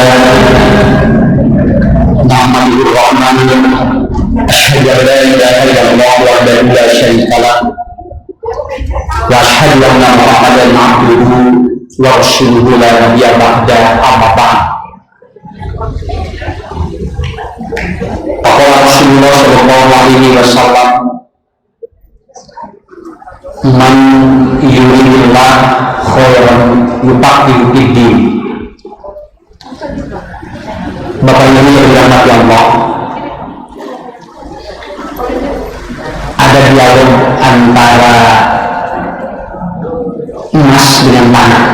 لله نحمده الرحمن، أشهد أن لا إله إلا الله وحده لا شريك له، وأشهد أن محمدا عبده ورسوله لا نبي بعده، أما بعد. فقال رسول الله صلى الله عليه وسلم: من يرد الله خيرا يفقهه في الدين. Bapak Ibu yang dirahmati Allah, ada dialog antara emas dengan tanah.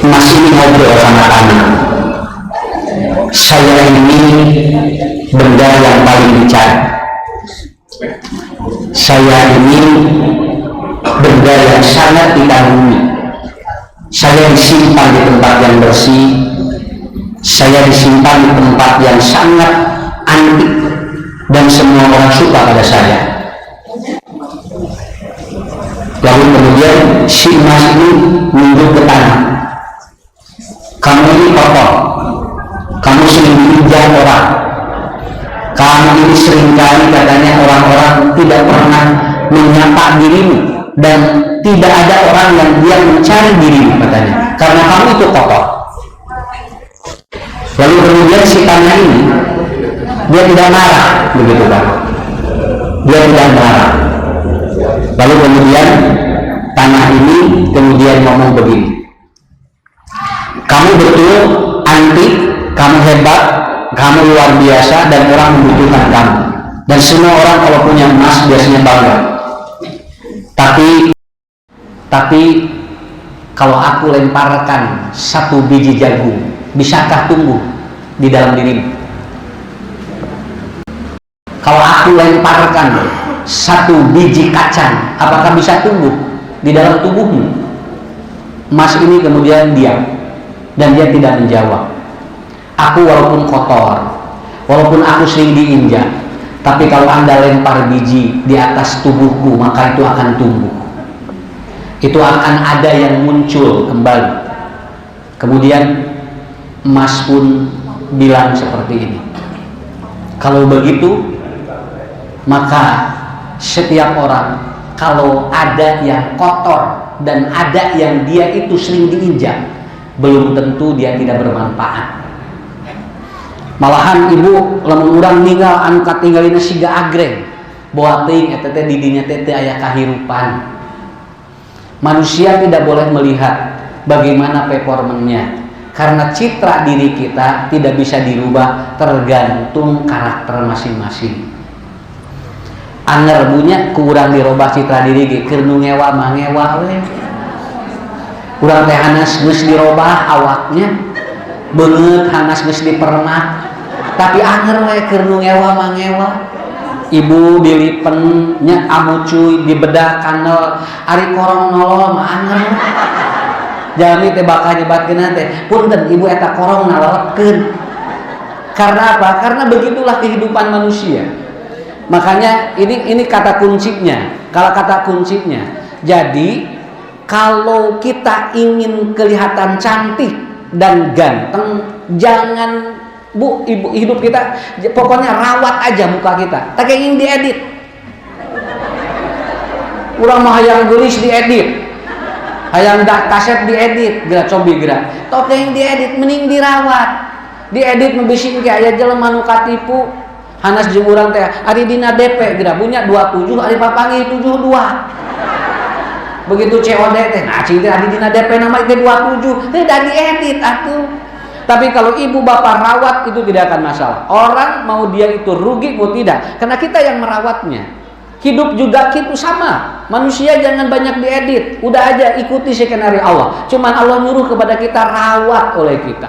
Emas ini ngobrol sama tanah, "Saya ini benda yang paling dicari. Saya ini benda yang sangat dikagumi. Saya disimpan di tempat yang bersih. Saya disimpan di tempat yang sangat antik dan semua orang suka pada saya." Lalu kemudian si emas ini nunjuk ke tanah, "Kamu ini kotor, kamu sering diinjak orang, kamu ini seringkali katanya orang-orang tidak pernah menyapa dirimu dan tidak ada orang yang dia mencari dirimu katanya, karena kamu itu kotor." Lalu kemudian si tanah ini dia tidak marah begitu kan, dia tidak marah. Lalu kemudian tanah ini kemudian ngomong begini, "Kamu betul antik, kamu hebat, kamu luar biasa dan orang membutuhkan kamu, dan semua orang kalau punya emas biasanya bangga. Tapi kalau aku lemparkan satu biji jagung, bisakah tumbuh di dalam dirimu? Kalau aku lemparkan satu biji kacang, apakah bisa tumbuh di dalam tubuhmu?" Emas ini kemudian diam dan dia tidak menjawab. "Aku walaupun kotor, walaupun aku sering diinjak, tapi kalau Anda lempar biji di atas tubuhku, maka itu akan tumbuh, itu akan ada yang muncul kembali." Kemudian emas pun bilang seperti ini, "Kalau begitu, maka setiap orang kalau ada yang kotor dan ada yang dia itu sering diinjak, belum tentu dia tidak bermanfaat." Malahan, Ibu, lamun urang ninggal anu katinggalina siga agreng, boa teuing eta teh di dinya teh teu aya kahirupan. Manusia tidak boleh melihat bagaimana performanya, karena citra diri kita tidak bisa dirubah, tergantung karakter masing-masing. Anger punya kurang dirubah citra diri ge, keur nu ngewa mah ngewa we. Urang teh hanas geus dirobah awaknya, beungeut hanas geus dipermak, tapi anger we, keur nu ngewa mah ngewa. Ibu, dilipen nya, amucuy, dibedah kanel, ari korong nolol mah anger. Jalmi teh bakal nyebatkeun teh, "Punten, Ibu, eta korong nalolepkeun." Karena apa? Karena begitulah kehidupan manusia. Makanya ini kata kuncinya. Kalau kata kuncinya, jadi kalau kita ingin kelihatan cantik dan ganteng, jangan, Bu, Ibu, hidup kita pokoknya rawat aja muka kita. Teu ingin diedit. Urang mah hayang geulis diedit, hayang dak kaset diedit, geura cobi geura. Teu yang diedit, mending dirawat. Diedit mah bisi engke aya jelema nu katipu. Hanas jeung urang teh ari dina DP geura punya 27, ari papanggih 72. Begitu COD teh, nah cing teh ari dina DP nama itu 27, teh da diedit atuh. Tapi kalau ibu bapak rawat, itu tidak akan masalah. Orang mau dia itu rugi mau tidak, karena kita yang merawatnya. Hidup juga gitu sama. Manusia jangan banyak diedit. Udah aja ikuti skenario Allah. Cuman Allah nyuruh kepada kita rawat oleh kita.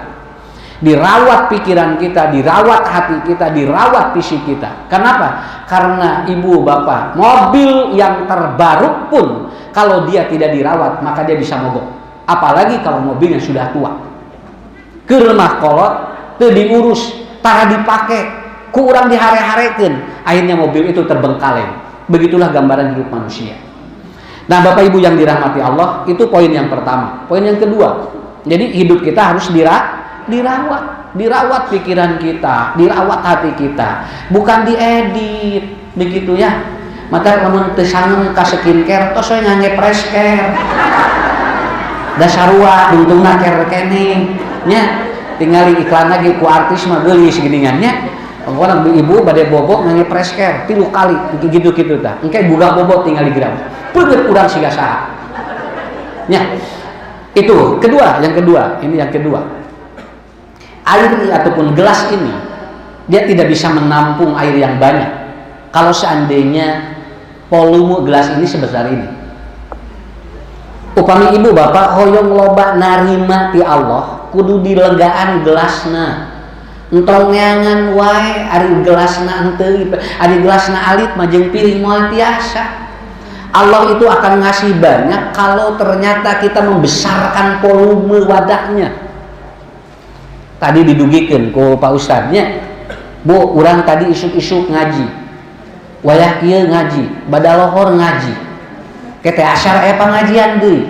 Dirawat pikiran kita, dirawat hati kita, dirawat fisik kita. Kenapa? Karena, Ibu bapak, mobil yang terbaru pun kalau dia tidak dirawat, maka dia bisa mogok. Apalagi kalau mobilnya sudah tua. Keur mah kolot, teu diurus, tara dipake, ku urang dihare-harekeun, akhirnya mobil itu terbengkalai. Begitulah gambaran hidup manusia. Nah, Bapak Ibu yang dirahmati Allah, itu poin yang pertama. Poin yang kedua, Jadi hidup kita harus dirawat, dirawat pikiran kita, dirawat hati kita, bukan diedit, begitu ya. Maka lamun teu sangem ka skincare, tos we ngangge fresh care. Da sarua dungtungna care keneh nya. Tinggali iklan lagi ku artis mah geulis geuningan nya. Pokoknya ibu bade bobo ngangge fresh care 3 kali gitu-gitu tah. Engke buka bobo tinggal di gram. Peugeut urang siga saha. Nya. Itu kedua, yang kedua, ini yang kedua. Air ataupun gelas ini dia tidak bisa menampung air yang banyak kalau seandainya volume gelas ini sebesar ini. Upami ibu bapak hoyong loba narima ti Allah, kudu dilegaan gelasna. Entong neangan wae ari gelasna henteu, ari gelasna alit mah jeung piring moal tiasa. Allah itu akan ngasih banyak kalau ternyata kita membesarkan volume wadahnya. Tadi didugikeun ku Pak Ustadnya, Bu, urang tadi isuk-isuk ngaji, wayah kieu ngaji, badalohor ngaji, kete asar aya pengajian deui,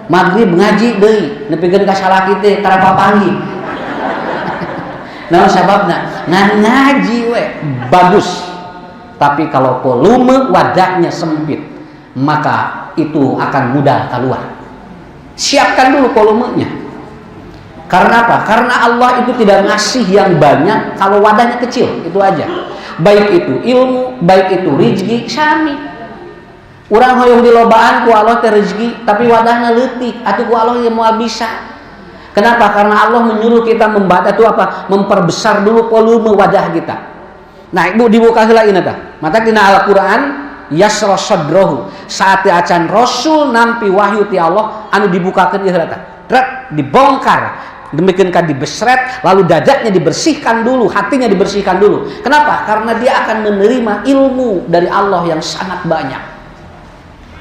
maghrib ngaji deui, nepikeun ka salaki teh tara papanggih. Naon sababna? Ngan ngaji we bagus, tapi kalau volume wadahnya sempit, maka itu akan mudah keluar. Siapkan dulu volumenya. Karena apa? Karena Allah itu tidak ngasih yang banyak kalau wadahnya kecil, itu aja. Baik itu ilmu, baik itu rizki, sami. Urang hoyong dilobaan ku Allah teh rezeki, tapi wadahnya leutik, atuh ku Allah yang moal bisa. Kenapa? Karena Allah menyuruh kita membaca itu apa? Memperbesar dulu volume wadah kita. Nah, Ibu dibuka heula ieu tah. Mata dina Al-Qur'an yasra sadrahu. Saat acan Rasul nampi wahyu ti Allah anu dibukakeun ieu heula tah. Tret, dibongkar. Demikian kan dibesret, lalu dadanya dibersihkan dulu, hatinya dibersihkan dulu. Kenapa? Karena dia akan menerima ilmu dari Allah yang sangat banyak.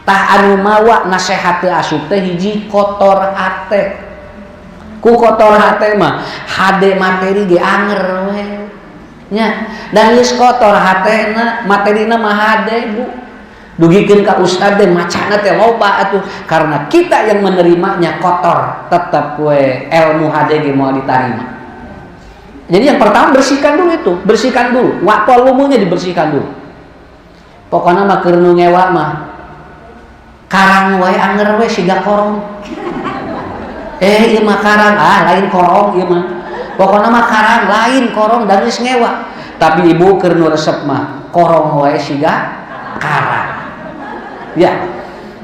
Tah anu mawa nasehat teu asup teh hiji kotor hate. Ku kotor hate mah hade materi ge anger we. Nya, dan geus kotor hatena, materina mah hade, Bu. Dugikeun ka ustad teh macana teh loba atuh, karena kita yang menerimanya kotor, tetap we ilmu hade ge moal ditarima. Jadi yang pertama bersihkan dulu itu, bersihkan dulu, volumenya dibersihkan dulu. Pokoknya mah keur nu ngewa mah karang wae anger we siga korong. Ieu mah karang, ah lain korong ieu mah. Pokoknya mah karang lain korong dan geus ngewa. Tapi ibu keur nu resep mah korong wae siga karang. Ya.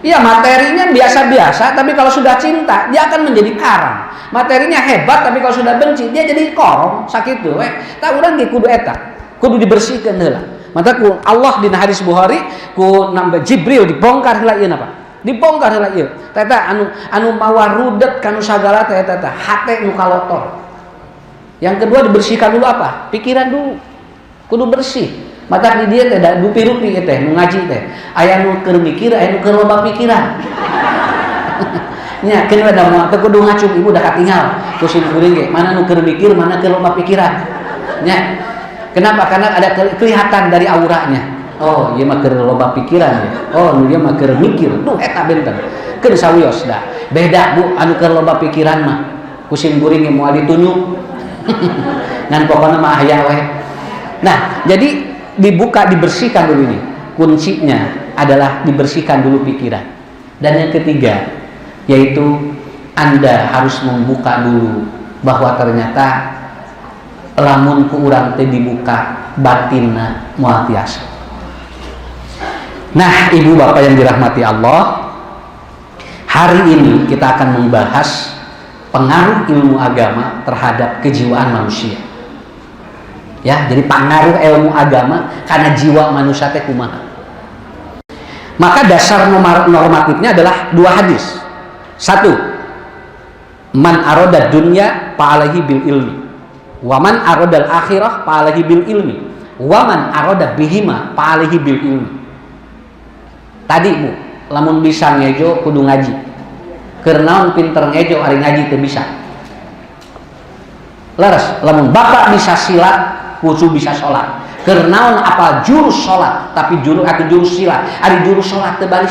Ya materinya biasa-biasa, tapi kalau sudah cinta dia akan menjadi karang. Materinya hebat, tapi kalau sudah benci dia jadi korong, sakit tuh we. Tah urang ge kudu eta, kudu dibersihkan heula. Maka ku Allah dina hadis Bukhari ku nambah Jibril dibongkar heula ieu apa? Dibongkar heula ieu. Eta anu anu mawa rudet kanu sagala teh eta teh hate nu kalotor. Yang kedua dibersihkan dulu apa? Pikiran dulu. Kudu bersih. Mata di dia teh da rupi-rupi teh nu ngaji teh. Aya nu keur mikir, aya nu keur loba pikiran. Nya keun we da moal teu kudu ngacung ibu da katingal. Ku sim kuring ge mana nu keur mikir, mana keur loba pikiran. Nya. Kenapa? Karena ada kelihatan dari auranya. Oh, ieu mah keur loba pikiran ya. Oh, nu ieu mah keur mikir. Duh eta benten. Keur sawios da. Beda Bu anu keur loba pikiran mah. Ku sim kuring ge moal ditunjuk. Ngan pokona mah aya we. Nah, jadi dibuka, dibersihkan dulu ini. Kuncinya adalah dibersihkan dulu pikiran. Dan yang ketiga, yaitu Anda harus membuka dulu bahwa ternyata lamun ku urang teh dibuka batinna moal tiasa. Nah, ibu bapak yang dirahmati Allah, hari ini kita akan membahas pengaruh ilmu agama terhadap kejiwaan manusia. Ya, jadi pengaruh ilmu agama karena jiwa manusia teh kumaha. Maka dasar normatifnya adalah dua hadis. Satu, man aroda dunya fa'alaihi bil ilmi. Wa man arodal akhirah fa'alaihi bil ilmi. Wa man aroda bihima fa'alaihi bil ilmi. Tadi Bu, lamun bisa ngejo kudu ngaji. Keur naon pinter ngejo ari ngaji teu bisa. Leres, lamun bapak bisa silat, kudu bisa sholat. Keur naon apa jurus sholat, tapi jurus atau jurus silat, ari jurus sholat teu bari.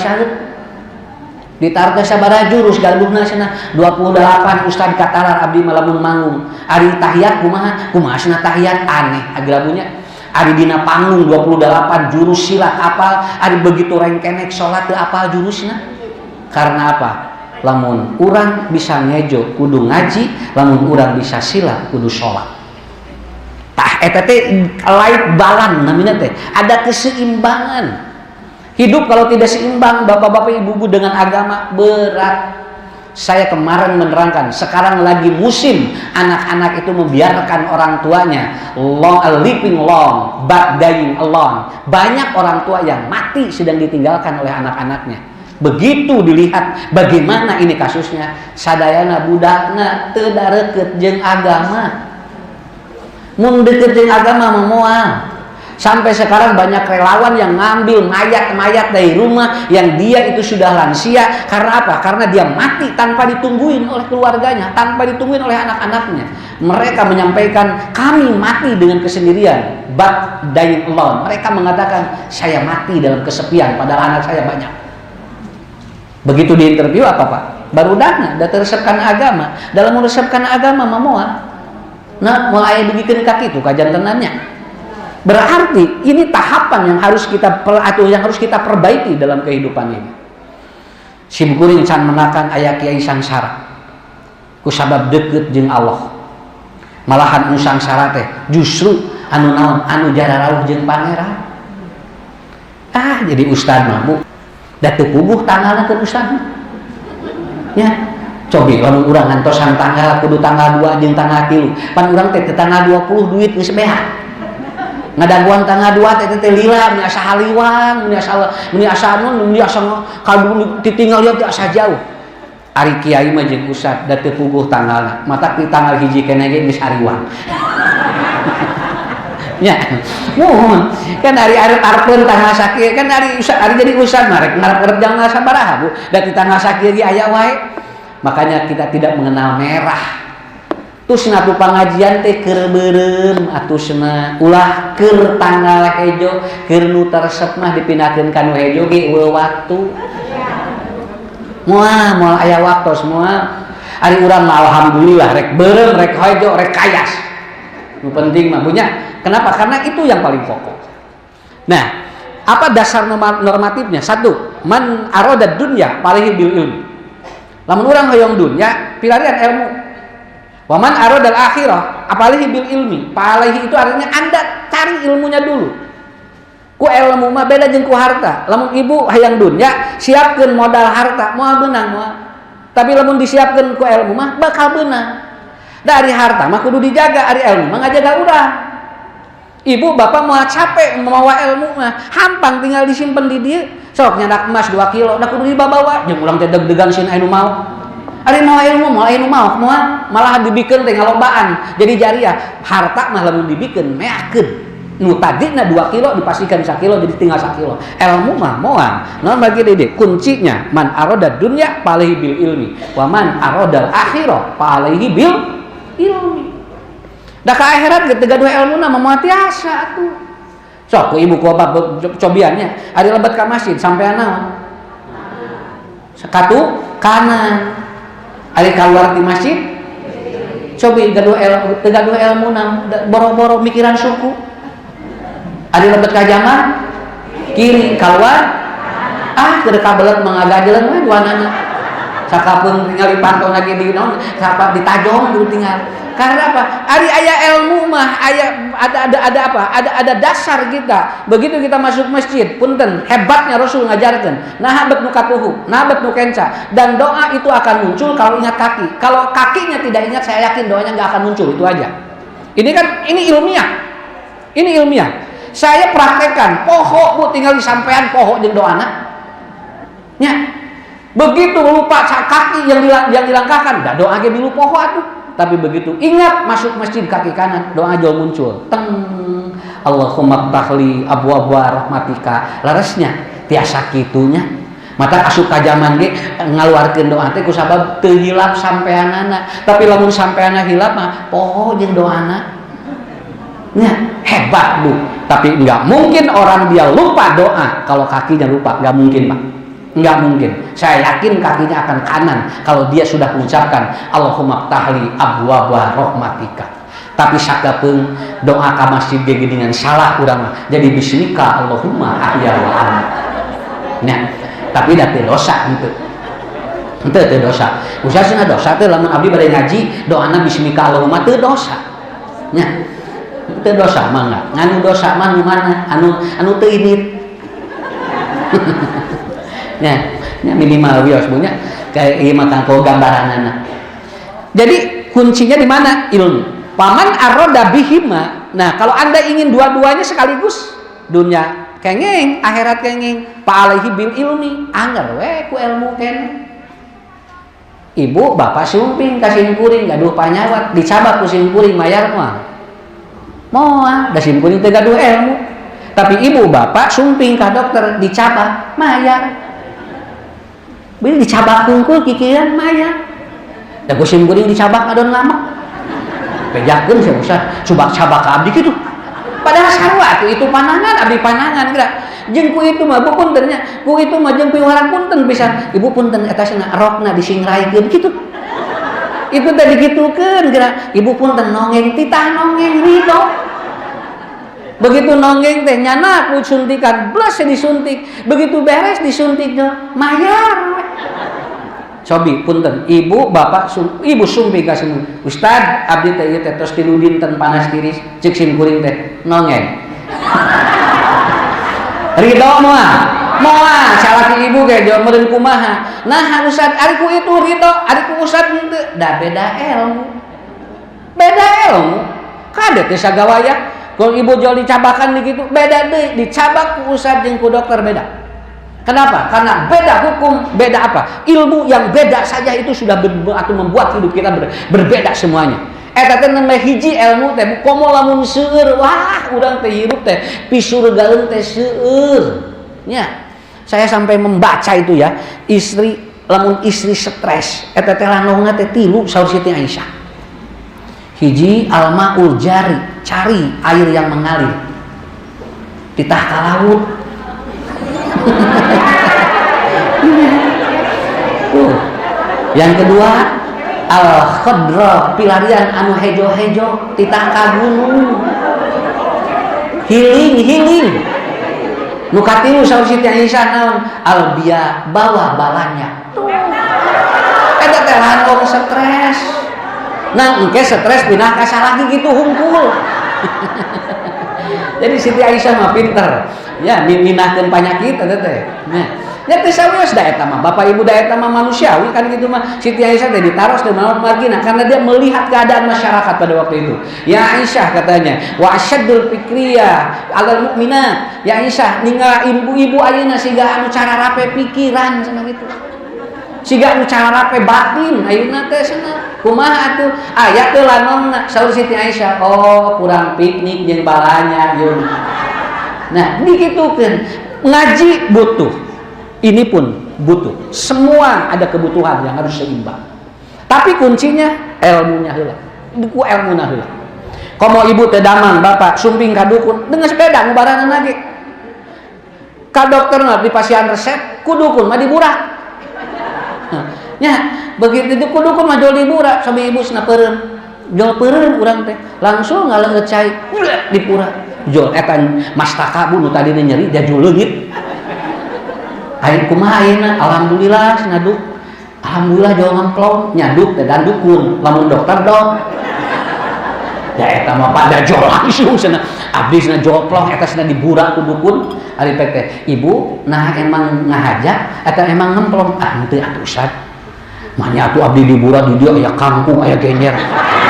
Ditaruh sabaraha jurus gaduhna cenah? 28, Ustad. Katalar abdi mah lamun manggung. Ari tahiyat kumaha? Kumaha cenah tahiyat? Aneh agrabunya. Ari dina panggung 28 jurus silat apal, ari begitu rengkenek salat teu apal jurusna. Karena apa? Lamun urang bisa ngejo kudu ngaji, lamun urang bisa silat kudu sholat. Tah, eta teh life balance namanya teh, ada keseimbangan hidup. Kalau tidak seimbang, bapak-bapak, ibu-ibu, dengan agama, berat. Saya kemarin menerangkan, sekarang lagi musim anak-anak itu membiarkan orang tuanya long, living long but dying alone. Banyak orang tua yang mati sedang ditinggalkan oleh anak-anaknya. Begitu dilihat bagaimana ini kasusnya, sadayana budakna teu dareket jeung agama. Mun deket jeung agama mah moal. Sampai sekarang banyak relawan yang ngambil mayat-mayat dari rumah yang dia itu sudah lansia. Karena apa? Karena dia mati tanpa ditungguin oleh keluarganya, tanpa ditungguin oleh anak-anaknya. Mereka menyampaikan, "Kami mati dengan kesendirian, but dying alone." Mereka mengatakan, "Saya mati dalam kesepian, padahal anak saya banyak." Begitu diinterview apa, Pak? Barudakna, da teu resep kana agama. Dalam meresep kana agama mah moal. Nah, moal aya dugikeun ka kitu kajantenannya. Berarti ini tahapan yang harus kita atau yang harus kita perbaiki dalam kehidupan ini. Sim kuring can menakan aya kiai sangsara ku sabab deket jeung Allah. Malahan anu sangsara teh justru anu naon, anu jararauh jeung Pangeran. Ah, jadi ustad mah, Bu, da teu puguh tanggalna keur ustad mah. Ya, cobi lamun urang ngantosan tanggal kudu tanggal 2 jeung tanggal 3. Pan urang teh tanggal 20 duit geus beak. Ngadaguan tanggal 2 teh teh lila, meni asa haliwang, meni asa anu, meni asa kalbu ditinggal lihat teh asa jauh. Ari kiai mah jeung ustad da teu puguh tanggalna, matak di tanggal 1 keneh ge geus hariwang. Ya, muhun kan ari ari tarpeun tanggal sakieu kan ari ustad, ari jadi ustad mah rek ngarep-ngarep tanggal sabaraha, Bu? Da di tanggal sakieu ge aya wae. Makanya kita tidak mengenal merah. Terus atuh pengajian teh keur beureum atusna, ulah keur tanggal hejo. Keur nu resep mah dipindahkeun ka nu hejo ge euweuh waktu. Moal moal aya waktu semua. Ari urang mah alhamdulillah, rek beureum, rek hejo, rek kayas. Nu penting mah punya. Kenapa? Karena itu yang paling pokok. Nah, apa dasar normatifnya? Satu, man aroda dunya fa'alaihi bil ilmi. Lamun urang hoyong dunya, pilarian ilmu. Waman arodal akhirah fa'alaihi bil ilmi. Fa'alaihi itu artinya Anda cari ilmunya dulu. Ku ilmu mah beda jeung ku harta. Lamun ibu hayang dunya, siapkeun modal harta, moal beunang moal. Tapi lamun disiapkeun ku ilmu mah bakal beunang. Dari harta mah kudu dijaga, ari ilmu mah ngajaga urang. Ibu bapak mau capek mawa ilmu mah, hampang tinggal disimpan di dieu. Sok nyandak emas 2 kilo, da kudu dibawa, jeung urang teh deg-degan sieun anu mau. Ari mau ilmu, mau ilmu mau, mau malah dibikeun teh ngalobaan. Jadi jariah, harta mah lamun dibikeun meakeun. Nu tadina 2 kilo dipastikan 1 kilo, jadi tinggal 1 kilo. Ilmu mah moal. Naon bagi dede? Kuncinya man aroda dunya fa'alaihi bil ilmi wa man arodal akhirah fa'alaihi bil ilmi. Da ka akhirat ge teu gaduh ilmuna mah moal tiasa atuh. Sok ku ibu ku bapak cobiannya, ari lebet ka masjid sampean naon? Sakatu kanan. Ari keluar di masjid cobi gaduh ilmu, teu gaduh ilmu boro-boro mikiran suku. Ari lebet ka jamah kiri, keluar ah keur kabelet mangagajeun we duanana. Sakapeung tinggal dipantau lagi di naon, sapa ditajong dulu tinggal. Karena apa? Ari aya ilmu mah aya ada apa? Ada dasar kita. Begitu kita masuk masjid, punten, hebatnya Rasul ngajarkan. Nah, bet nu katuhu, nah bet nu kenca, dan doa itu akan muncul kalau ingat kaki. Kalau kakinya tidak ingat, saya yakin doanya nggak akan muncul, itu aja. Ini kan ini ilmiah. Ini ilmiah. Saya praktekkan, poho, Bu, tinggal disampean poho jeung doana. Nya. Begitu lupa kaki yang dilangkahkan, dah doa ge milu poho atuh. Tapi begitu ingat masuk masjid kaki kanan, doa jauh muncul. Teng. Allahumma ftahli abwaba rahmatika. Leresnya tiasa kitunya. Mata asup ka zaman ge ngaluarkeun doa teh kusabab teu hilap sampeanana. Tapi lamun sampeanna hilap mah poho jeung doana. Nya, hebat, Bu. Tapi nggak mungkin orang dia lupa doa kalau kakinya lupa, nggak mungkin, Pak. Nggak mungkin. Saya yakin kakinya akan kanan kalau dia sudah mengucapkan Allahumma ftahli abwaba rahmatika. Tapi sakapeung doa ka masjid ge geuningan salah urang mah. Jadi bismika Allahumma ahya wa amut. Nah, tapi da teu dosa henteu. Henteu, teu dosa. Usaha cenah dosa teh lamun abdi bade ngaji doana bismika Allahumma, teu dosa. Nya. Teu dosa mah enggak. Nganu dosa mah nu mana? Anu anu teu indit. Nya, nya minimal wios punya kayak ieu mah kanggo gambaranana. Jadi kuncinya di mana? Ilmu. Faman aroda bihima. Nah, kalau Anda ingin dua-duanya sekaligus, dunia kenging, akhirat kenging, fa alaihi bil ilmi, angger we ku ilmu keneh. Ibu bapak sumping ka sim kuring gaduh panyawat, dicabak ku sim kuring, mayar moal? Moal, da sim kuring teu gaduh ilmu. Tapi ibu bapak sumping ka dokter, dicabak, mayar. Beli dicabak hungkul kikiran mayar. Da ku sim kuring dicabak ngadon lama. Bejakeun sia usah cubak cabak ka abdi kitu. Padahal sarua atuh, itu panangan, abdi panangan geura. Jeung ku itu mah, Bu, punten nya, ku itu mah jeung piwarang punten pisan. Ibu punten, eta cenah rokna disingraikeun kitu. Itu teh digitukeun geura. Ibu punten, nonggeng, titah nonggeng ridho. Begitu nonggeng teh nyana ku suntikan, bless disuntik. Begitu beres disuntiknya, mayar. Cobi punten, ibu bapak sum, ibu sumping ka sim, Ustad, abdi teh ieu teh tos 3 dinten panas tiris, ceuk sim kuring teh nonggeng. Ridho moal? Moal, salaki ibu ge jawab meureun kumaha. Nah, Ustad, ari ku itu ridho, ari ku Ustad henteu, da beda ilmu. Beda ilmu. Kade teh sagawaya. Kalau ibu jual dicabakan di gitu, beda deui, dicabak ku Ustad jeung ku dokter beda. Kenapa? Karena beda hukum, beda apa? Ilmu yang beda saja itu sudah atau membuat hidup kita berbeda semuanya. Eta teh nembe hiji ilmu teh komo lamun seueur, wah, urang teh hirup teh pisurgaeun teh seueur. Nya. Saya sampai membaca itu ya, istri lamun istri stres, eta teh lanongna teh tilu saur Siti Aisyah. Hiji, almaul jari, cari air yang mengalir. Titah ka laut. Tuh. Yang kedua, al khadra, pilarian anu hejo-hejo, titah ka gunung. Healing, healing. Nu katilu saur Siti Aisyah naon? Al biya, bawa balanya. Tuh. Eta teh lanong stres. Nah, engke stres pindah ka salaki gitu hungkul. Jadi Siti Aisyah mah pinter. Ya, minahkeun panyakit eta teh. Nah, nya teh sawios da eta mah. Bapak Ibu, da eta mah manusiawi kan gitu mah. Siti Aisyah teh ditaros teh maot margina karena dia melihat keadaan masyarakat pada waktu itu. Ya Aisyah, katanya, wa asyaddul fikriyah alal mukminat. Ya Aisyah, ninggal ibu-ibu ayeuna siga anu cara rape pikiran cenah gitu. Siga anu cara rape batin ayeuna teh cenah. Kumaha atuh? Aya teu lanongna? Saur Siti Aisyah, oh, kurang piknik jeung balanya yeun. Nah, digitukeun. Ngaji butuh. Ini pun butuh. Semua ada kebutuhan yang harus seimbang. Tapi kuncinya ilmunya heula. Ku ilmuna heula. Komo ibu teh damang, bapak sumping ka dukun dengan sepeda ngubaranan lagi. Ka dokter mah dipasihan resep, ku dukun mah diburak. Nya, begitu itu ku dukun mah jol diburak sampai ibu cenah peureum. Jol peureum urang teh langsung ngaleueut cai dipura. Jol eta mastaka, Bu, nu tadina nyeri jaju leungit. Aing kumaha ayeuna? Alhamdulillah cenah, duk. Alhamdulillah jol ngemplong, nyaduk teh dan dukun, lamun dokter dok. Ya eta mah pada jol langsung cenah. Abdi cenah jol plong eta cenah diburak ku dukun. Ari teh ibu, nah emang ngahaja eta emang ngemplong? Ah, henteu atuh, Ustaz. Manya atuh abdi diburak di dieu aya kangkung, aya genjer.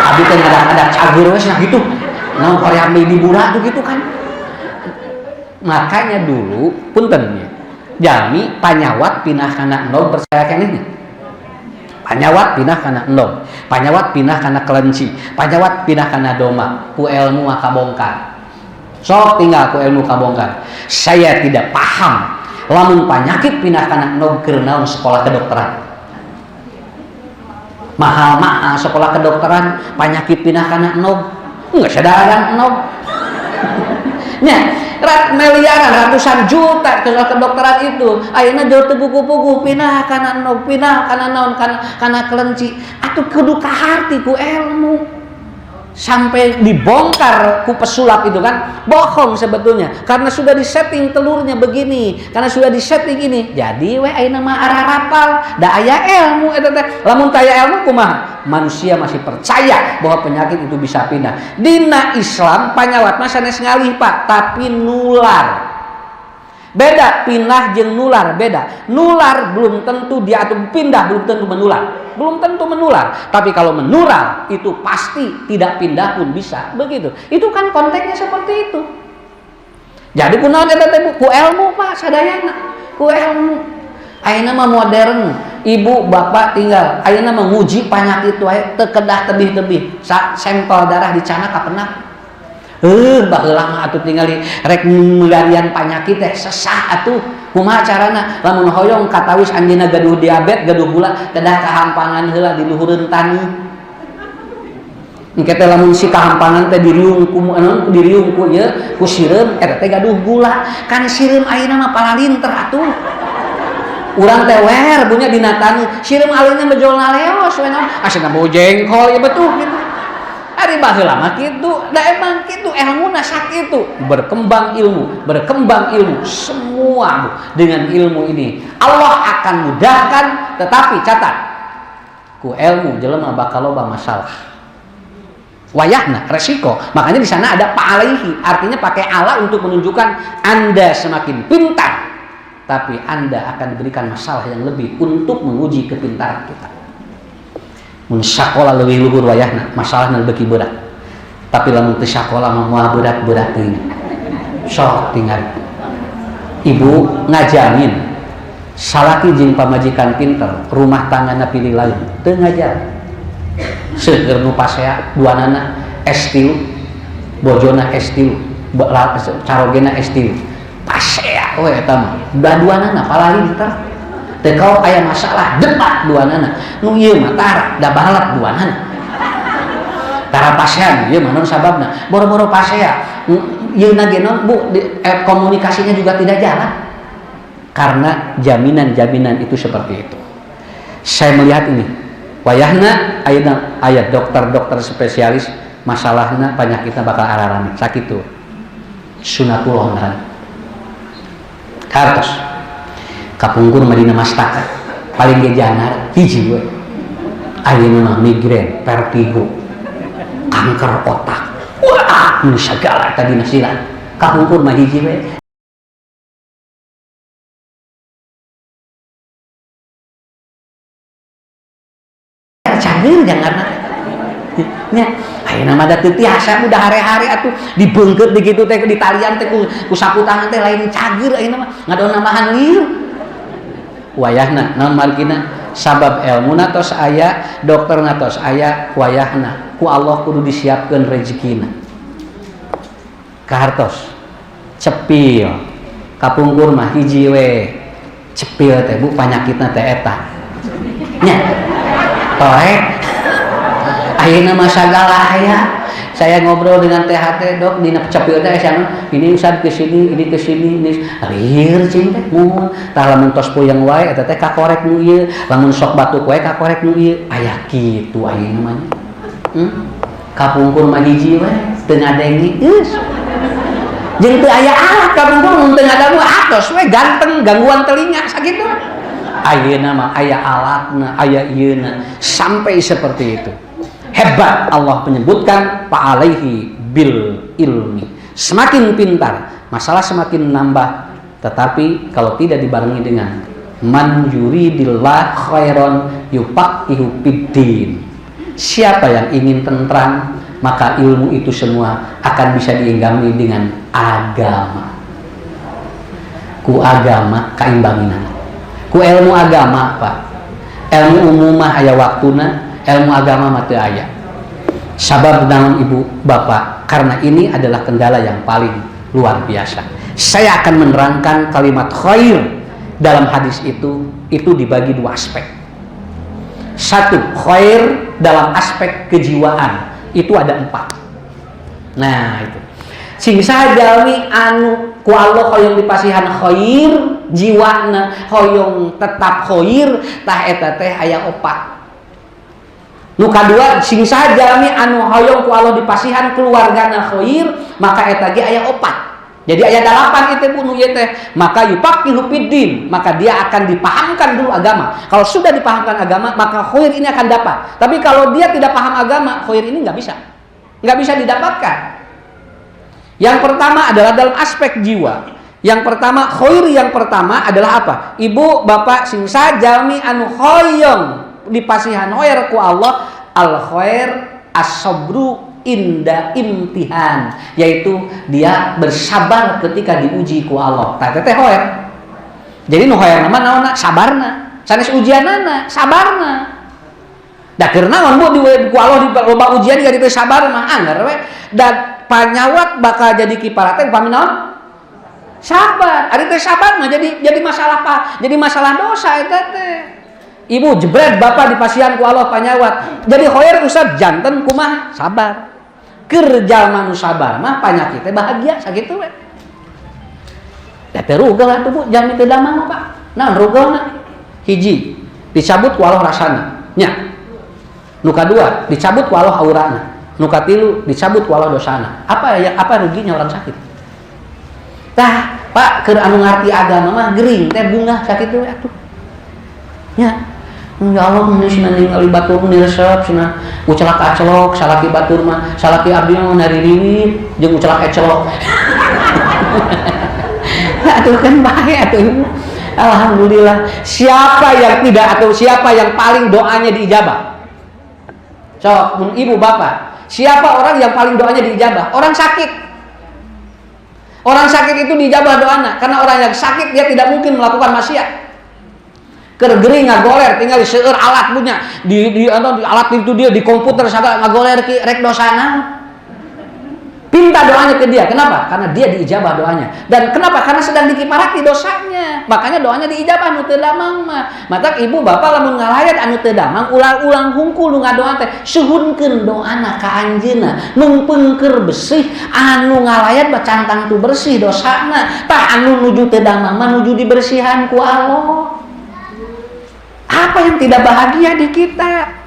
Abdi teh ngadak-ngadak cager we cenah gitu. Naon korea abdi diburak tuh gitu kan. Makanya dulu punten nya. Jalmi panyawat pindah kana endog, percaya keneh nya. Panyawat pindah kana endog, panyawat pindah kana kelenci, panyawat pindah kana domba, ku ilmu kabongkar. Sok tinggal ku ilmu kabongkar. Saya tidak paham lamun penyakit pindah kana endog, keur naon sekolah kedokteran. Mahal-mahal sekolah kedokteran, penyakit pindah kana endog. Enggak sadaran endog. Nya, Nya, miliaran, ratusan juta ke kedokteran itu. Ayeuna jauh teu puguh-puguh pindah kana endog, pindah kana naon, kana kelenci. Atuh kudu kaharti ku ilmu. Sampai dibongkar ku pesulap itu kan bohong sebetulnya, karena sudah disetting telurnya begini, karena sudah disetting ini, jadi we ayeuna mah ararapal da aya ilmu eta teh. Lamun teu aya ilmu kumaha? Manusia masih percaya bahwa penyakit itu bisa pindah. Dina Islam panyawat mah sanes ngalih, Pak, tapi nular. Beda pindah jeung nular, beda. Nular belum tentu dia, atau pindah belum tentu menular, belum tentu menular. Tapi kalau menular itu pasti, tidak pindah pun bisa begitu. Itu kan konteksnya seperti itu. Jadi kunaon eta teh, Bu? Ku ilmu, Pak, sadayana ku ilmu. Ayeuna mah modern, ibu bapak tinggal ayeuna mah nguji penyakit wae teu kedah tebih-tebih, sampel darah dicandak kapenak. Baheula mah atuh tingali rek milarian panyakit teh sesah atuh. Kumaha carana? Lamun hoyong katawis anjeunna gaduh diabetes, gaduh gula, kedah kahampangan heula di luhureun taneuh. Engke teh lamun si kahampangan teh diriung ku anu, diriung ku ieu, ku sireum, eta teh gaduh gula. Kan sireum ayeuna mah palalinter atuh. Urang teh wer punya dina taneuh, sireum aleunya bejolna leos we naon? Asana bau jengkol ya betul gitu. Ari baheula mah kitu, da emang kitu ilmuna sakitu. Berkembang ilmu, berkembang ilmu, semua, Bu, dengan ilmu ini Allah akan mudahkan, tetapi catat, ku ilmu jelema bakal loba masalah. Wayahna resiko. Makanya di sana ada fa'alaihi, artinya pakai ala untuk menunjukkan Anda semakin pintar, tapi Anda akan diberikan masalah yang lebih untuk menguji kepintaran kita. Mun sakola leuwih luhur wayahna, masalahna beuki berat. Tapi lamun teu sakola mah moal berat-berat teuing. Sok tinggal. Ibu ngajamin salaki jeung pamajikan pinter, rumah tanggana pilih lain, teu ngajar. Seueur nu pasea duanana S3, bojona S3, carogena S3. Pasea we eta mah. Da duanana palalinter. Teu kau aya masalah debat duanana. Nu ieu mah tara, da balap duanana. Tara pasean ieu mah naon sababna? Boro-boro pasea. Ieu na ge naon, Bu, komunikasinya juga tidak jalan. Karena jaminan-jaminan itu seperti itu. Saya melihat ini. Wayahna ayeuna aya dokter-dokter spesialis, masalahna penyakitna bakal ararame sakitu. Sunatullah ngaran. Kartos. Kapungkur Madinah Mastaka paling ge jangar hiji we. Ayeuna mah migrain, vertigo, kanker otak. Wah, nu sagala tadi nasiran. Kapungkur mah hiji we. Cageur jangarna. Nya, ayeuna mah da teu tiasa udah hare-hare atuh dibeungkeut di kitu teh, di talian teh ku sapu tangan teh lain cageur, ayeuna mah ngadon nambahan lieur. Wayahna naon margina? Sabab elmuna tos aya, dokterna tos aya, wayahna ku Allah kudu disiapkeun rezekina. Kahartos cepil kapungkur mah hiji we. Cepil teh, Bu, panyakitna teh eta. Nya. Torek. Ayeuna mah sagala aya. Saya ngobrol dengan THT, dok, dina cepil teh aya ini Ustaz ke sini, ini ke sini, ini lieur cing teh mun. Tah lamun tos puyeng wae eta teh kakorek nu ieu, lamun sok batuk wae kakorek nu ieu. Aya kitu ayeuna mah. Kapungkur mah hiji we, teu ngadengi geus. Jeung teu aya alat kapungkur, mun teu ngadangu atos we ganteng gangguan telinga sakitu. Ayeuna mah aya alatna, aya ieuna, sampai seperti itu. Hebat Allah menyebutkan fa'alaihi bil ilmi. Semakin pintar, masalah semakin nambah, tetapi kalau tidak dibarengi dengan man yuridillah khairan yufaqihu fiddin. Siapa yang ingin tentram, maka ilmu itu semua akan bisa diimbangi dengan agama. Ku agama kaimbanginan. Ku ilmu agama, Pak. Ilmu umum mah aya waktuna, ilmu agama mah teu aya. Sabab naon, Ibu Bapak? Karena ini adalah kendala yang paling luar biasa. Saya akan menerangkan kalimat khair dalam hadis itu dibagi dua aspek. Satu, khair dalam aspek kejiwaan, itu ada 4. Nah, itu. Sing saha jalmi anu Ku Allah hoyong dipasihan khair, jiwana hoyong tetap khair, tah eta teh aya opat. Nu kadua, sing saha jalmi anu hoyong ku Allah dipasihan keluargana khair, maka eta ge aya opat. Jadi aya dalapan itu, Bu, nu ieu teh. Maka yufaqihu fiddin, maka dia akan dipahamkan dulu agama. Kalau sudah dipahamkan agama, maka khair ini akan dapat. Tapi kalau dia tidak paham agama, khair ini nggak bisa. Nggak bisa didapatkan. Yang pertama adalah dalam aspek jiwa. Yang pertama, khair yang pertama adalah apa? Ibu, bapak, sing jalmi anu hoyong dipasihan khair ku Allah, al khair as-sabru inda imtihan, yaitu dia bersabar ketika diuji ku Allah. Tah, teh khair. Jadi nu khair mah naonna? Sabarna. Sanes ujianana, sabarna. Da keur naon, Bu, di ku Allah di loba ujian jadi teu sabar mah? Anger we. Da panyawat bakal jadi kiparat teh upami naon? Sabar. Ari teu sabar mah jadi masalah, Pak, jadi masalah dosa eta teh. Ibu, jebret, bapak dipasihan ku Allah panyawat. Jadi khair, Ustaz, janten kumaha? Sabar. Keur jalma nu sabar mah panyakit teh bahagia, sakitu we. Da teu rugel atuh, Bu, jalmi teu damang mah, Pak. Naon rugelna? Hiji, dicabut ku Allah rasana. Nya. Nu kadua, dicabut ku Allah aurana. Nu katilu, dicabut ku Allah dosana. Apa ya, apa ruginya orang sakit? Tah, Pak, keur anu ngarti agama mah gering teh bungah, sakitu we atuh. Nya. Ya Allah, ini cenah ningali batur mah resep cenah, ucelak acelok salaki batur mah, salaki abdi mah naririwit jeung ucelak ecelok. Atuh kan bae atuh, Ibu. Alhamdulillah. Siapa yang tidak atau siapa yang paling doanya diijabah? Sok, mun ibu bapak, siapa orang yang paling doanya diijabah? Orang sakit. Orang sakit itu diijabah doana karena orang yang sakit dia tidak mungkin melakukan maksiat. Keur gering ngagoler, tinggal seueur alat punya di atau di alat itu, dia di komputer sagala ngagoler ki rek dosa naon? Pinta doanya ke dia. Kenapa? Karena dia diijabah doanya. Dan kenapa? Karena sedang dikiparati dosanya. Makanya doanya diijabah nu teu damang mah. Matak ibu bapak lamun ngalayat anu teu damang, ulang-ulang hungkul nu ngadoa teh, suhunkeun doana ka anjeunna. Nungpengker bersih anu ngalayat mah cantang tu bersih dosana. Tah, anu nuju teu damang mah nuju dibersihan ku Allah. Apa yang tidak bahagia di kita?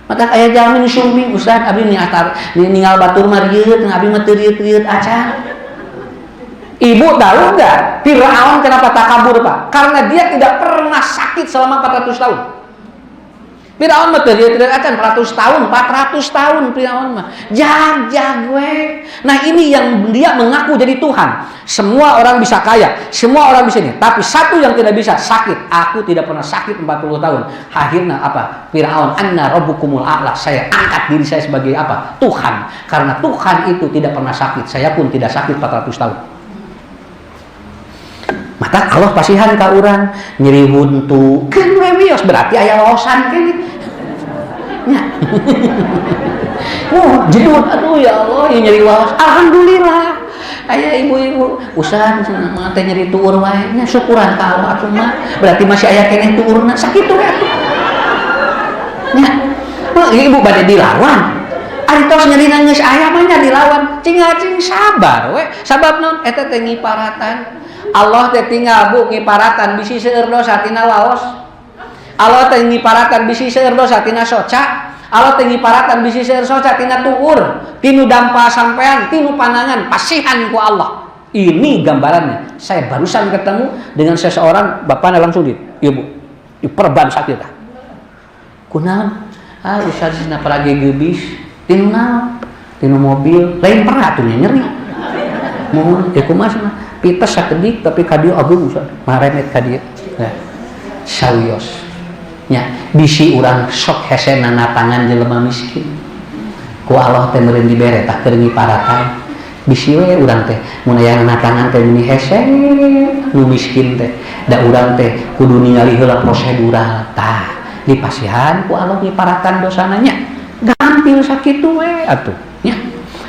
Maka aya jalmi nu sumbing, "Ustaz, abdi ni atar ninggal batur mah rieut, abdi mah teu rieut-rieut acan." Ibu tahu nggak Fir'aun kenapa takabur, Pak? Karena dia tidak pernah sakit selama 400 tahun. Fir'aun mah teu rieut-rieut acan 400 tahun, 400 tahun Fir'aun mah. Jag-jag we. Nah, ini yang dia mengaku jadi Tuhan. Semua orang bisa kaya, semua orang bisa ini. Tapi satu yang tidak bisa, sakit. Aku tidak pernah sakit 40 tahun. Akhirnya apa? Fir'aun, anna rabbukumul a'la. Saya angkat diri saya sebagai apa? Tuhan. Karena Tuhan itu tidak pernah sakit. Saya pun tidak sakit 400 tahun. Maka Allah pasihan ka urang nyeri huntu. Kan we wios, berarti aya waosan keneh. Nya. Oh, jedut, aduh ya Allah, ya nyeri waos. Alhamdulillah. Aya ibu-ibu, "Ustaz, mah teh nyeri tuur wae." Nya, syukuran ka Allah atuh mah. Berarti masih aya keneh tuurna, sakitu we atuh. Nya. Mah ibu bade dilawan. Ari tos nyeri geus aya mah nya dilawan. Cing sabar we. Sabab naon? Eta teh ngiparatan. Allah teh tinggal, Bu, ngiparatan bisi seueur dosa tina laos. Allah teh ngiparatan bisi seueur dosa tina soca. Allah teh ngiparatan bisi seueur soca tina tuur, tinu dampa sampean, tinu panangan, pasihan ku Allah. Ini gambarannya. Saya barusan ketemu dengan seseorang, bapaknya langsung di, ibu, di perban sakit. Kunaon? "Ah, Ustaz, cenah parage geubis." "Tinu naon?" "Tinu mobil." Lain pernah atuh nyeri. Mohon, ya kumaha cenah? "Pites sakedik tapi ka dieu ageung, Ustaz." Maremet ka dieu. Nah, sawios. Nya, bisi urang sok hese tangan jelema miskin. Ku Allah teh meureun dibere tah keur ngiparatan. Bisi we urang teh mun aya tangan teh meni hese nu miskin teh. Da urang teh kudu ningali heula prosedural. Tah, dipasihan ku Allah ngiparatan dosana nya. Gampil sakitu we atuh nya.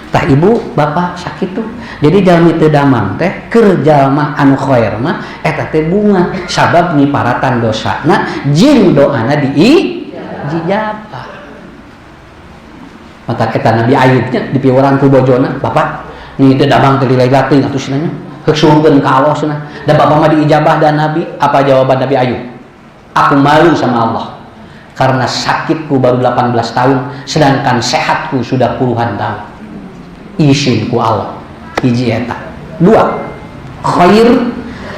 Tah, ibu bapak, sakitu. Jadi jalmi teu damang teh keur jalma anu khair mah eta teh bungah, sabab ngiparatan dosana jeung doana diijabah. Maka eta Nabi Ayub nya dipiwarang ku bojona, "Bapak ni teu damang teh lila teuing atuh," cenah. Heuk suhunkeun ka Allah cenah. Da bapak mah diijabah dan Nabi, apa jawaban Nabi Ayub? Aku malu sama Allah karena sakitku baru 18 tahun sedangkan sehatku sudah puluhan tahun. Isin ku Allah. Hiji eta. Dua, khair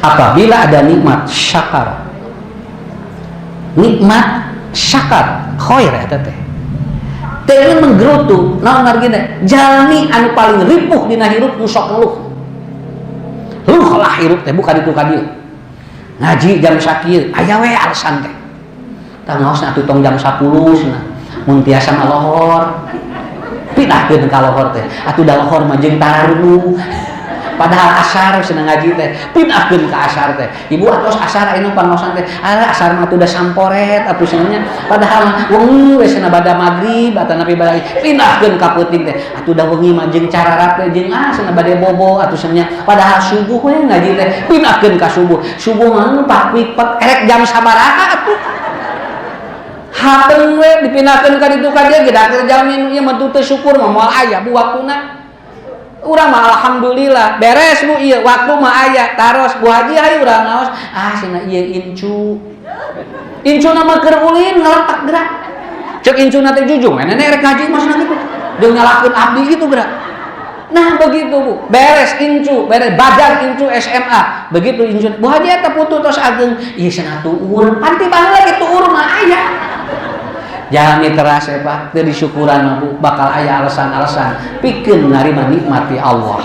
apabila ada nikmat syakar. Nikmat syakar, khair eta teh. Teu menggerutu, naon margina? Jalmi anu paling ripuh dina hirup nu sok ngeluh. Luh lah hirup teh bukan itu ka dieu. Ngaji jam sakieu, aya we alasan teh. Tah ngaosna atuh tong jam 10 cenah. Mun tiasa mah lohor. Pindahkeun ka lohor teh. Atuh da lohor mah jeung tararunuh. Padahal asar cenah ngaji teh, pindahkeun ka asar teh. Ibu atos asar ayeuna pangaosan teh. Ah asar mah atuh da samporet atuh cenah. Padahal wengi we cenah bada magrib atanapi bada pindahkeun ka peuting teh. Atuh da wengi mah jeung cararap teh jeung ah cenah bade bobo atuh cenah. Padahal subuh we ngaji teh, pindahkeun ka subuh. Subuh mah pak pik erek jam sabaraha atuh. Hapeung we dipindahkeun ka ditu ka dieu ge da jalmi ieu mah teu syukur mah moal aya bu waktuna. Urang mah alhamdulillah beres bu ieu waktu mah aya taros Bu Haji hayu urang ngaos ah cenah ieu incu. Incuna mah keur ulin ngaletak gerak. Cek incuna teh jujur nenek rek ngaji mah cenah kitu. Deung nyalahkeun abdi gitu gerak. Nah begitu bu, beres incu, beres bajar incu SMA, begitu incu, Bu Haji eta putu tos ageng, ieu cenah tuur, panti baheula ge tuur mah aya. Jalmi teras ya Pak, teu disyukuran mah bu, bakal aya alasan-alasan pikeun narima nikmati Allah.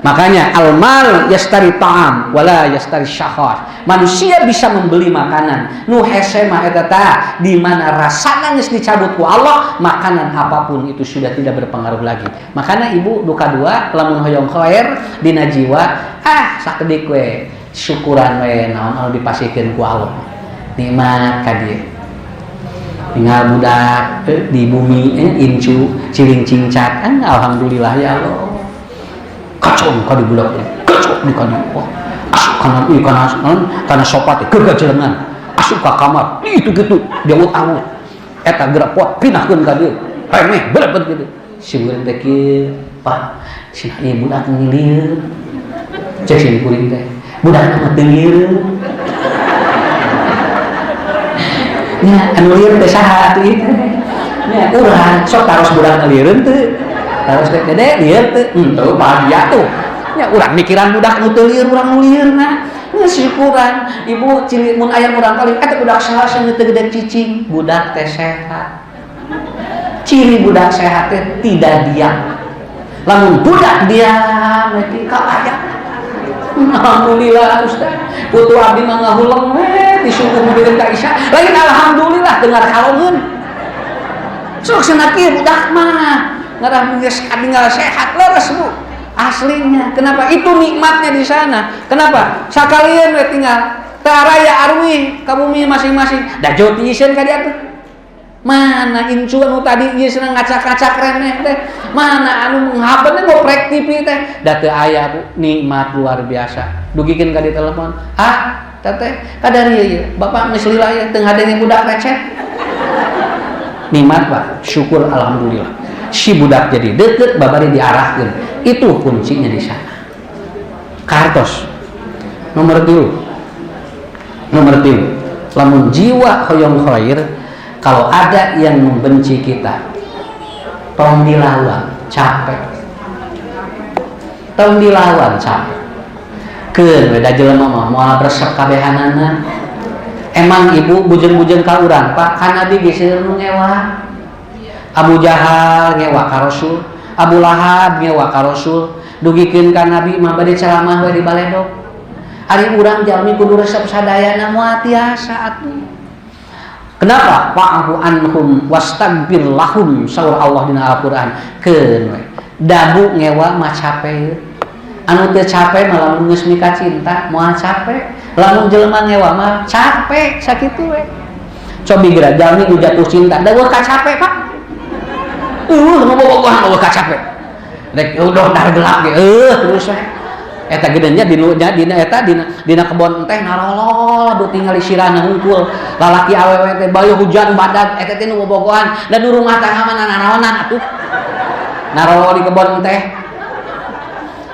Makanya almal yastari ta'am wala yastari syahwat. Manusia bisa membeli makanan. Nu hese mah eta tah di mana rasana geus dicabut ku Allah, makanan apapun itu sudah tidak berpengaruh lagi. Makanya ibu duka dua lamun hoyong khair dina jiwa, ah sakedik we syukuran we naon anu dipasihkeun ku Allah. Nikmat ka dieu. Tinggal budak di bumi incu ciling cingcat, alhamdulillah ya Allah. Kacau ka di budak teh, kacau di kana. Wah, asup kana ieu kana naon kana sofa teh gegajelengan. Asup ka kamar, itu gitu, diawut-awut. Eta gerak pot pindahkeun ka dieu. Remeh berebet gitu. Si kuring teh kieu, Pak, cenah ieu budak ngilieun. Cek si kuring teh, budakna mah teu ngilieun. Nya anu lieur teh saha atuh ieu teh? Nya urang sok taros budak ngilieun teu. Taros teh dede lieur teu, henteu bahagia tuh. Nya urang mikiran budak nu teu lieur urang nu lieurna. Nya syukuran ibu cilik mun aya urang kali eta budak saha sing teu gede cicing, budak teh sehat. Ciri budak sehat teh tidak diam. Lamun budak diam teh kabayang. Alhamdulillah Ustaz, putu abdi mah ngahuleng we disuguh mobilkeun ka Isya. Lain alhamdulillah dengar kalongeun. Sok cenah kieu budak mah ngarah geus kadinggal sehat leres bu. Aslinya. Kenapa? Itu nikmatnya di sana. Kenapa? Sakalian we tinggal teu araya arwih ka bumi masing-masing. Da jauh tiiseun ka dieu tuh. Mana incu anu tadi ieu senang ngacak-ngacak remeh teh. Mana anu menghapeun ngoprek TV teh. Da teu aya bu, nikmat luar biasa. Dugikeun ka di telepon. Ah, teteh, kadari ieu bapak geus lila ieu teu ngadenge budak receh. Nikmat Pak, syukur alhamdulillah. Si budak jadi deket babari diarahkeun. Itu kuncinya di sana. Kartos. Nomor 3. Nomor 3. Lamun jiwa hoyong khair, kalau ada yang membenci kita, tong dilawan, capek. Tong dilawan, capek. Keun we da jelema mah moal resep kabehanana. Emang ibu bujeng-bujeng ka urang, Pak, kan Nabi ge seueur nu ngewa. Abu Jahal ngewa ka Rasul, Abu Lahab ngewa ka Rasul, dugikeun ka Nabi mah bade ceramah we di baledog. Ari urang jalmi kudu resep sadayana moal tiasa atuh. Kenapa? Fa'fu anhum wastaghfir lahum saur Allah dina Al-Qur'an. Keun we. Dabu ngewa mah capek. Anu teu capek mah lamun geus mika cinta moal capek. Lamun jelema ngewa mah capek sakitu we. Cobi geura jalmi nu jatuh cinta da eueuh kacape Pak. Nu bobogohan eueuh kacape. Rek udah dar gelap ge terus we. Eta gedenya dina dina eta dina dina kebon teh narolol bu tinggal sirahna hungkul. Lalaki awewe teh bayo hujan badag eta teh nu bobogohan da nu rumah tangga mah nanaonan atuh. Narolol di kebon teh.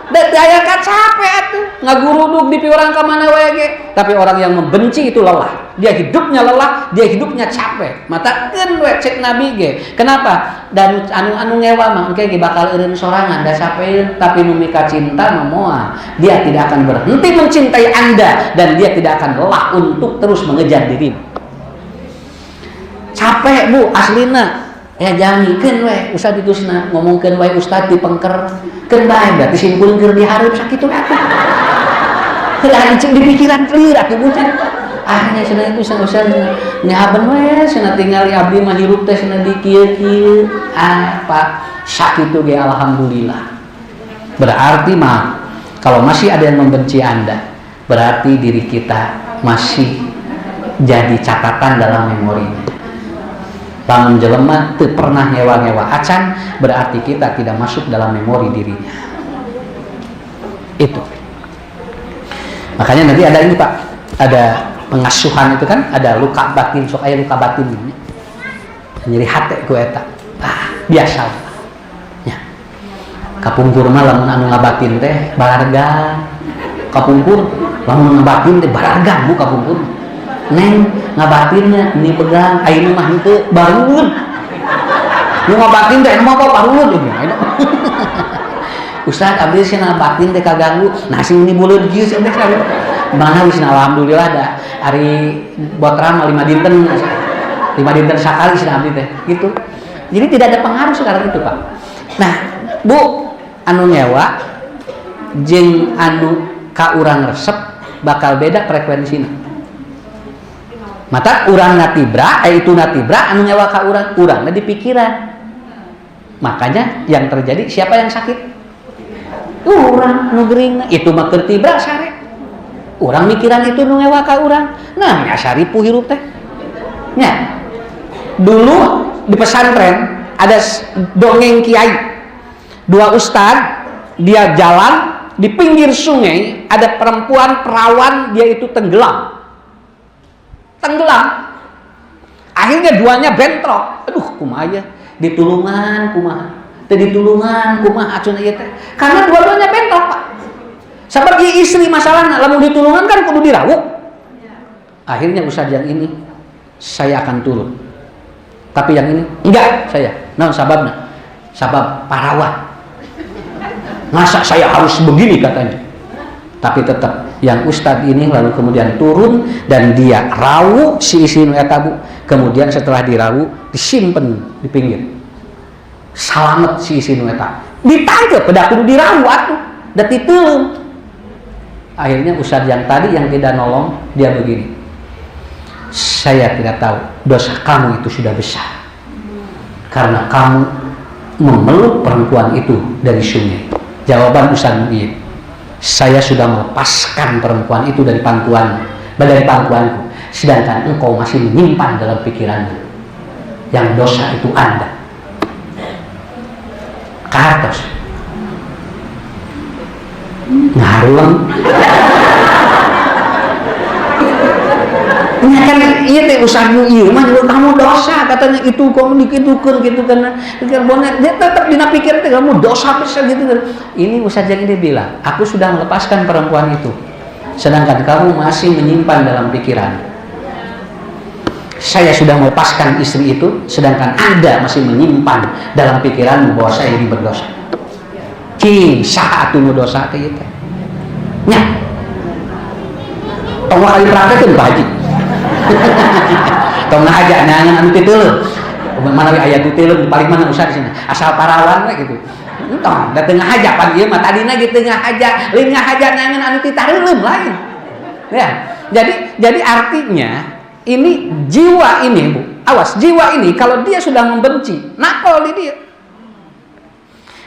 Da teu aya capek atuh, ngagurudug di piurang ka mana wae ge. Tapi orang yang membenci itu lelah. Dia hidupnya lelah, dia hidupnya capek. Mata keun we cek Nabi ge. Kenapa? Dan anu anu ngewa mah engke ge bakal eureun sorangan da capeun, tapi nu mika cinta mah moal. Dia tidak akan berhenti mencintai Anda dan dia tidak akan lelah untuk terus mengejar dirimu. Capek, Bu, aslina. Ya jamikeun we ustad itu cenah ngomongkeun wae ustad di pengker keun bae, berarti sim kuring keur dihareup sakitu atuh. Heula di pikiran lieur atuh, Bu. Ah nya cenah itu cenah ustad nyahaben we cenah, tingali abdi mah hirup teh cenah di kieu-kieu. Ah Pak, sakitu ge alhamdulillah. Berarti mah kalau masih ada yang membenci Anda, berarti diri kita masih jadi catatan dalam memorinya. Lamun jelema teu pernah ngewa-ngewa acan, berarti kita tidak masuk dalam memori dirinya itu. Makanya nanti ada ini, Pak, ada pengasuhan itu kan ada luka batin, sok aya luka batin nyeri hati ku eta. Ah, biasa ya. Kapungkur mah lamun anu ngabatin teh balarga. Kapungkur lamun ngabatin teh balarga, Bu. Kapungkur, Neng, ngabatinnya ini pegang, ayeuna mah henteu, baruleud. Nu ngabatin teh mah apa, baruleud. Ustaz, abdi cenah batin teh kaganggu. Nah, sing ini buleud kieu cenah teh. Mana wis, alhamdulillah da ari botra mah 5 dinten, 5 dinten sakali cenah abdi teh gitu. Jadi tidak ada pengaruh sekarang itu, Pak. Nah, Bu, anu ngewa jeung anu ka urang resep bakal beda frekuensina. Mata urang natibra, itu natibra anu ngewa ka urang, urangna di pikiran. Makanya yang terjadi siapa yang sakit? Urang nu gering itu mah keur tibra sare. Urang mikiran itu nu ngewa ka urang. Nah, nya saripu hirup teh. Nya. Dulu di pesantren ada dongeng kiai. Dua ustad, dia jalan di pinggir sungai, ada perempuan perawan, dia itu tenggelam. Tenggelam. Akhirnya duanya bentrok. Aduh, kumaha ya? Ditulungan kumaha? Teu ditulungan kumaha acun ieu teh? Karena dua-duanya bentrok, Pak. Seperti istri masalahna, lamun ditulungan kan kudu dirawu. Akhirnya ustad yang ini, saya akan turun. Tapi yang ini enggak, saya. Naon sababna? Sabab parawan. Masa saya harus begini, katanya. Tapi tetap yang ustadz ini lalu kemudian turun dan dia rawu si istri nu eta, Bu. Kemudian setelah dirawu disimpen di pinggir. Salamet si istri nu eta. Ditangkep pada kudu dirawu atuh. Da titeuleum. Akhirnya ustadz yang tadi yang tidak nolong dia begini. Saya tidak tahu dosa kamu itu sudah besar. Karena kamu memeluk perempuan itu dari sungai. Jawaban Ustaz Mu'id, saya sudah melepaskan perempuan itu dari pangkuan, dari pangkuanku. Sedangkan engkau masih menyimpan dalam pikiranmu. Yang dosa itu Anda. Kahartos. Ngarulang. Ya kan iya teh ustaz nu ieu mah kamu dosa katanya, itu kamu dikitukeun gitu kan bonet, dia tetap dina pikir teh kamu dosa besar gitu kan. Ini ustaz yang ini bilang, aku sudah melepaskan perempuan itu, sedangkan kamu masih menyimpan dalam pikiran. Saya sudah melepaskan istri itu, sedangkan Anda masih menyimpan dalam pikiranmu bahwa saya ini berdosa. Cing, saha atuh nu dosa teh ieu teh? Nya tong kali praktekeun, Pak Haji. Tong ngahaja neangan anu titeuleum. Mana we aya titeuleum paling mana usah di sini. Asal parawan we gitu. Entong, da teu ngahaja pan ieu mah, tadina ge teu ngahaja, lain ngahaja neangan anu titareulem lain. Ya. Jadi artinya ini jiwa ini, Bu. Awas, jiwa ini kalau dia sudah membenci, nakal di dia.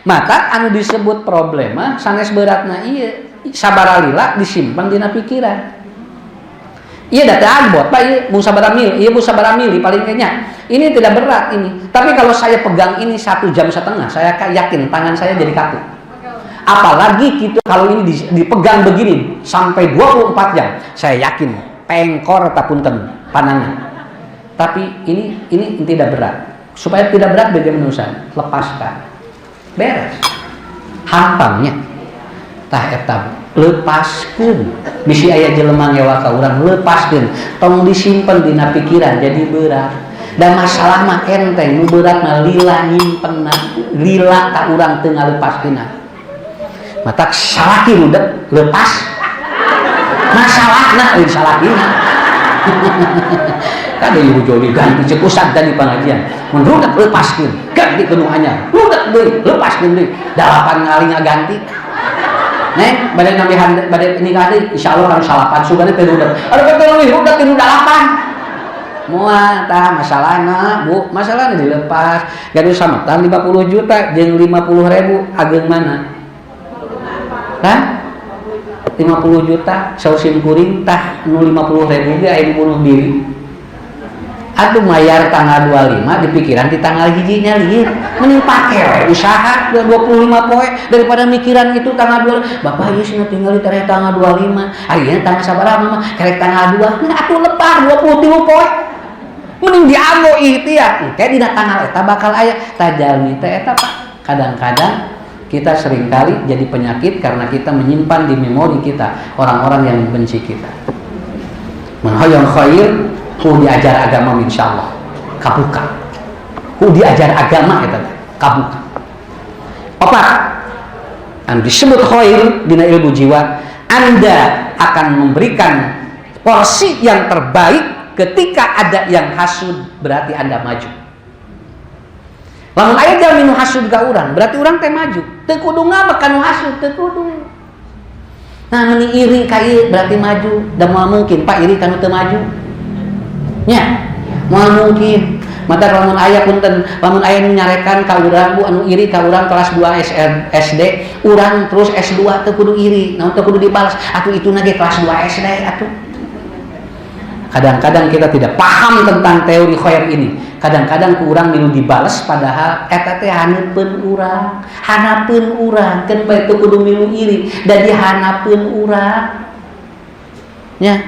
Maka anu disebut problema sanes beratna ieu, sabaralila disimpan dina pikiran. Iya dah teu abot, Pak, iya mung sabaraha mili, iya mung sabaraha mili paling kayaknya. Ini tidak berat ini. Tapi kalau saya pegang ini 1,5 jam, saya yakin tangan saya jadi kaku. Apalagi gitu kalau ini dipegang begini sampai 24 jam, saya yakin pengkor ataupun panangan. Tapi ini tidak berat. Supaya tidak berat bagaimana, Ustaz? Lepaskan. Beres. Hampangnya. Tah, eta lepaskeun. Bisi aya jelema ngewa ka urang, lepaskeun, tong disimpen dina pikiran jadi berat. Dan masalah mah enteng, nu berat mah lila nyimpenna, lila ka urang teu ngalepaskeunna. Matak salaki rudet, lepas masalahna, lain salakina. Kada ibu joli ganti, cek ustad tadi pengajian, mun rudet lepaskeun, ganti ke nu anyar, rudet deui, lepaskeun deui, dalapan kali ngaganti. Neng, bade nambihan, bade nikah deui, insyaallah kan salapan sugane teh rudet. Aduh, teh leuwih rudet ti nu dalapan. Moal tah masalahna, Bu, masalahna dilepas. Gaduh sametan 50 juta jeung 50 ribu ageng mana? Hah? 50 juta sausim kuring. Tah, nu 50 ribu ge aya bunuh diri. Atuh mayar tanggal 25 di pikiran di tanggal hijinya lieur. Mending pake we usaha 25 poe daripada mikiran itu tanggal 2. Bapak ieu cenah tinggal di tanggal 25. Ayeuna tanggal sabaraha mah? Kerek tanggal 2. Nah, atuh lepas 23 poe. Mending dianggo ikhtiar. Engke dina tanggal eta bakal aya. Tajalmi teh eta, Pak. Kadang-kadang kita seringkali jadi penyakit karena kita menyimpan di memori kita orang-orang yang membenci kita. Mun hoyong khair, ku diajar agama, insyaallah kabuka. Ku diajar agama eta teh kabuka. Opat, anu disebut khair dina ilmu jiwa, Anda akan memberikan porsi yang terbaik ketika ada yang hasud, berarti Anda maju. Lamun aya jalmi nu hasud ka urang, berarti urang teh maju. Teu kudu ngambek ka nu hasud, teu kudu. Nah, meni iri ka ieu berarti maju. Da moal mungkin, Pak, iri ka nu teu maju. Nya, moal mungkin. Mata lamun aya, punten, lamun aya nu nyarekan ka urang, Bu, anu iri ka urang kelas 2 SD, urang terus S2, teu kudu iri, naon teu kudu dibalas. Atuh itu ge kelas 2 SD atuh. Kadang-kadang kita tidak paham tentang teori khair ini. Kadang-kadang ku urang milu dibales, padahal eta teh haneupeun urang, hanapeun urang, keun bae teu kudu milu iri, da di hanapeun urang. Nya.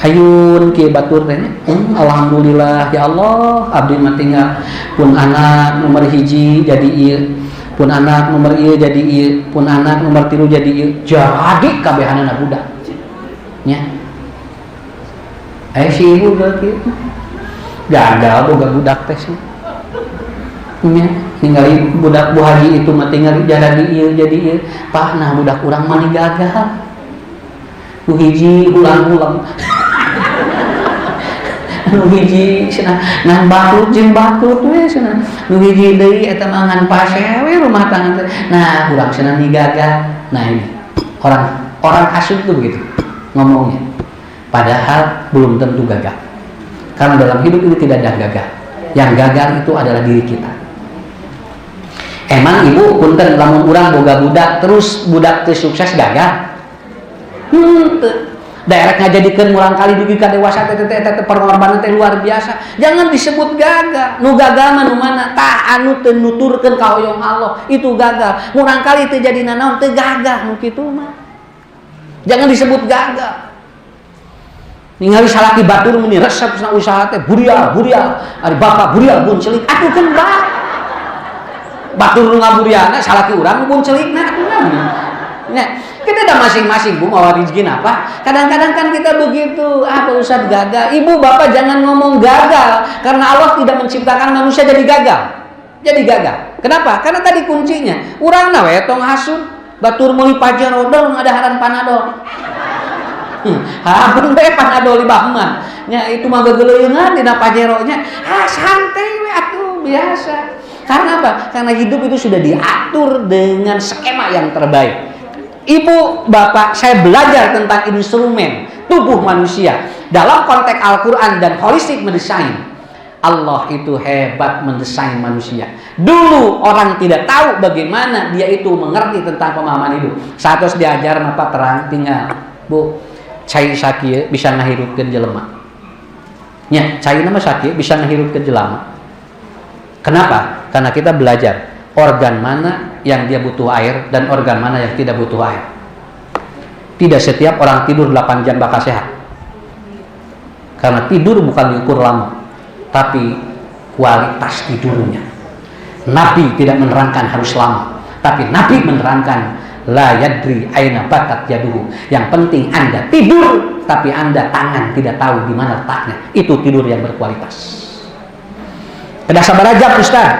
Ayun kieu batur teh nya. Alhamdulillah ya Allah, abdi mah tinggal pun anak nomor hiji jadi ieu, pun anak nomor ieu jadi ieu, pun anak nomor tilu jadi ieu, jadi kabehanana budak. Nya. Eh, si ibu berarti gagal boga budak teh sih. Nya, ningali budak Bu Haji itu mah tinggal jadi ieu jadi ieu. Pak, nah budak urang mah gagal. Nu hiji ulang-ulang. Nu hiji cenah ngan bangkrut jeung bangkrut we cenah. Nu hiji deui eta mah ngan pase we rumah tangga teh. Nah, urang cenah ni gagal. Nah, ini orang orang hasud tuh begitu ngomongnya. Padahal belum tentu gagal. Karena dalam hidup ini tidak ada gagal. Yang gagal itu adalah diri kita. Emang ibu, punten, lamun urang boga budak terus budak teu sukses, gagal? Teu. Daerah ngajadikeun murang kali dugi ka dewasa teh teh teh pengorbanan teh luar biasa. Jangan disebut gagal. Nu gagal mah nu mana? Tah, anu teu nuturkeun kahoyong Allah itu gagal. Murang kali teu jadi nanaon teu gagal nu kitu mah. Jangan disebut gagal. Ningali salaki batur meni resep na usaha teh burial burial, ari bapak burial buncelik, atuh keun bae. Batur nu ngaburiana, salaki urang nu buncelikna, atuh naon? Nya, kita ada masing-masing, Bu, mau rezeki apa? Kadang-kadang kan kita begitu, ah, Pak Ustadz gagal. Ibu bapak jangan ngomong gagal, karena Allah tidak menciptakan manusia jadi gagal. Jadi gagal. Kenapa? Karena tadi kuncinya, urang we tong hasud, batur meuli Pajero dong ngadaharan Panadol. Hampun we Panadol di mah. Nya itu mah gegeleuyeungan dina Pajero nya. Ah, santai we atuh, biasa. Karena apa? Karena hidup itu sudah diatur dengan skema yang terbaik. Ibu, bapak, saya belajar tentang instrumen tubuh manusia dalam konteks Al-Quran dan holistic medicine. Allah itu hebat mendesain manusia. Dulu orang tidak tahu bagaimana dia itu mengerti tentang pemahaman hidup. Saat harus diajar apa terang tinggal, Bu, cai sakieu bisa ngahirupkeun jelema. Nya, cai nama sakieu bisa ngahirupkeun jelema. Kenapa? Karena kita belajar organ mana yang dia butuh air dan organ mana yang tidak butuh air. Tidak setiap orang tidur 8 jam bakal sehat. Karena tidur bukan diukur lama, tapi kualitas tidurnya. Nabi tidak menerangkan harus lama, tapi Nabi menerangkan La yadri aina batat yaduhu. Yang penting Anda tidur, tapi Anda tangan tidak tahu di mana letaknya. Itu tidur yang berkualitas. Kedah sabaraha jam, Ustaz?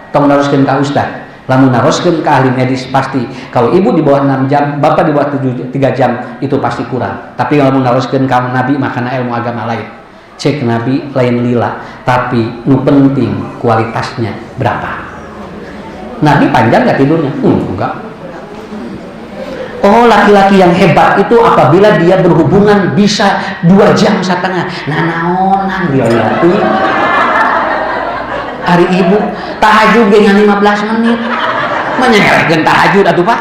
Tong naroskeun ka Ustaz. Lamun naroskeun ka ahli medis pasti kalau ibu di bawah 6 jam, bapak di bawah 7, 3 jam itu pasti kurang. Tapi lamun naroskeun ka Nabi makana ilmu agama lain. Cek Nabi lain lila, tapi nu penting kualitasnya berapa. Nabi panjang nggak tidurnya? Enggak. Oh, laki-laki yang hebat itu apabila dia berhubungan bisa 2,5 jam. Nah, naonan dia laki. Ari ibu tahajud ge ngan 15 menit. Mah nyerekeun tahajud atuh, Pak.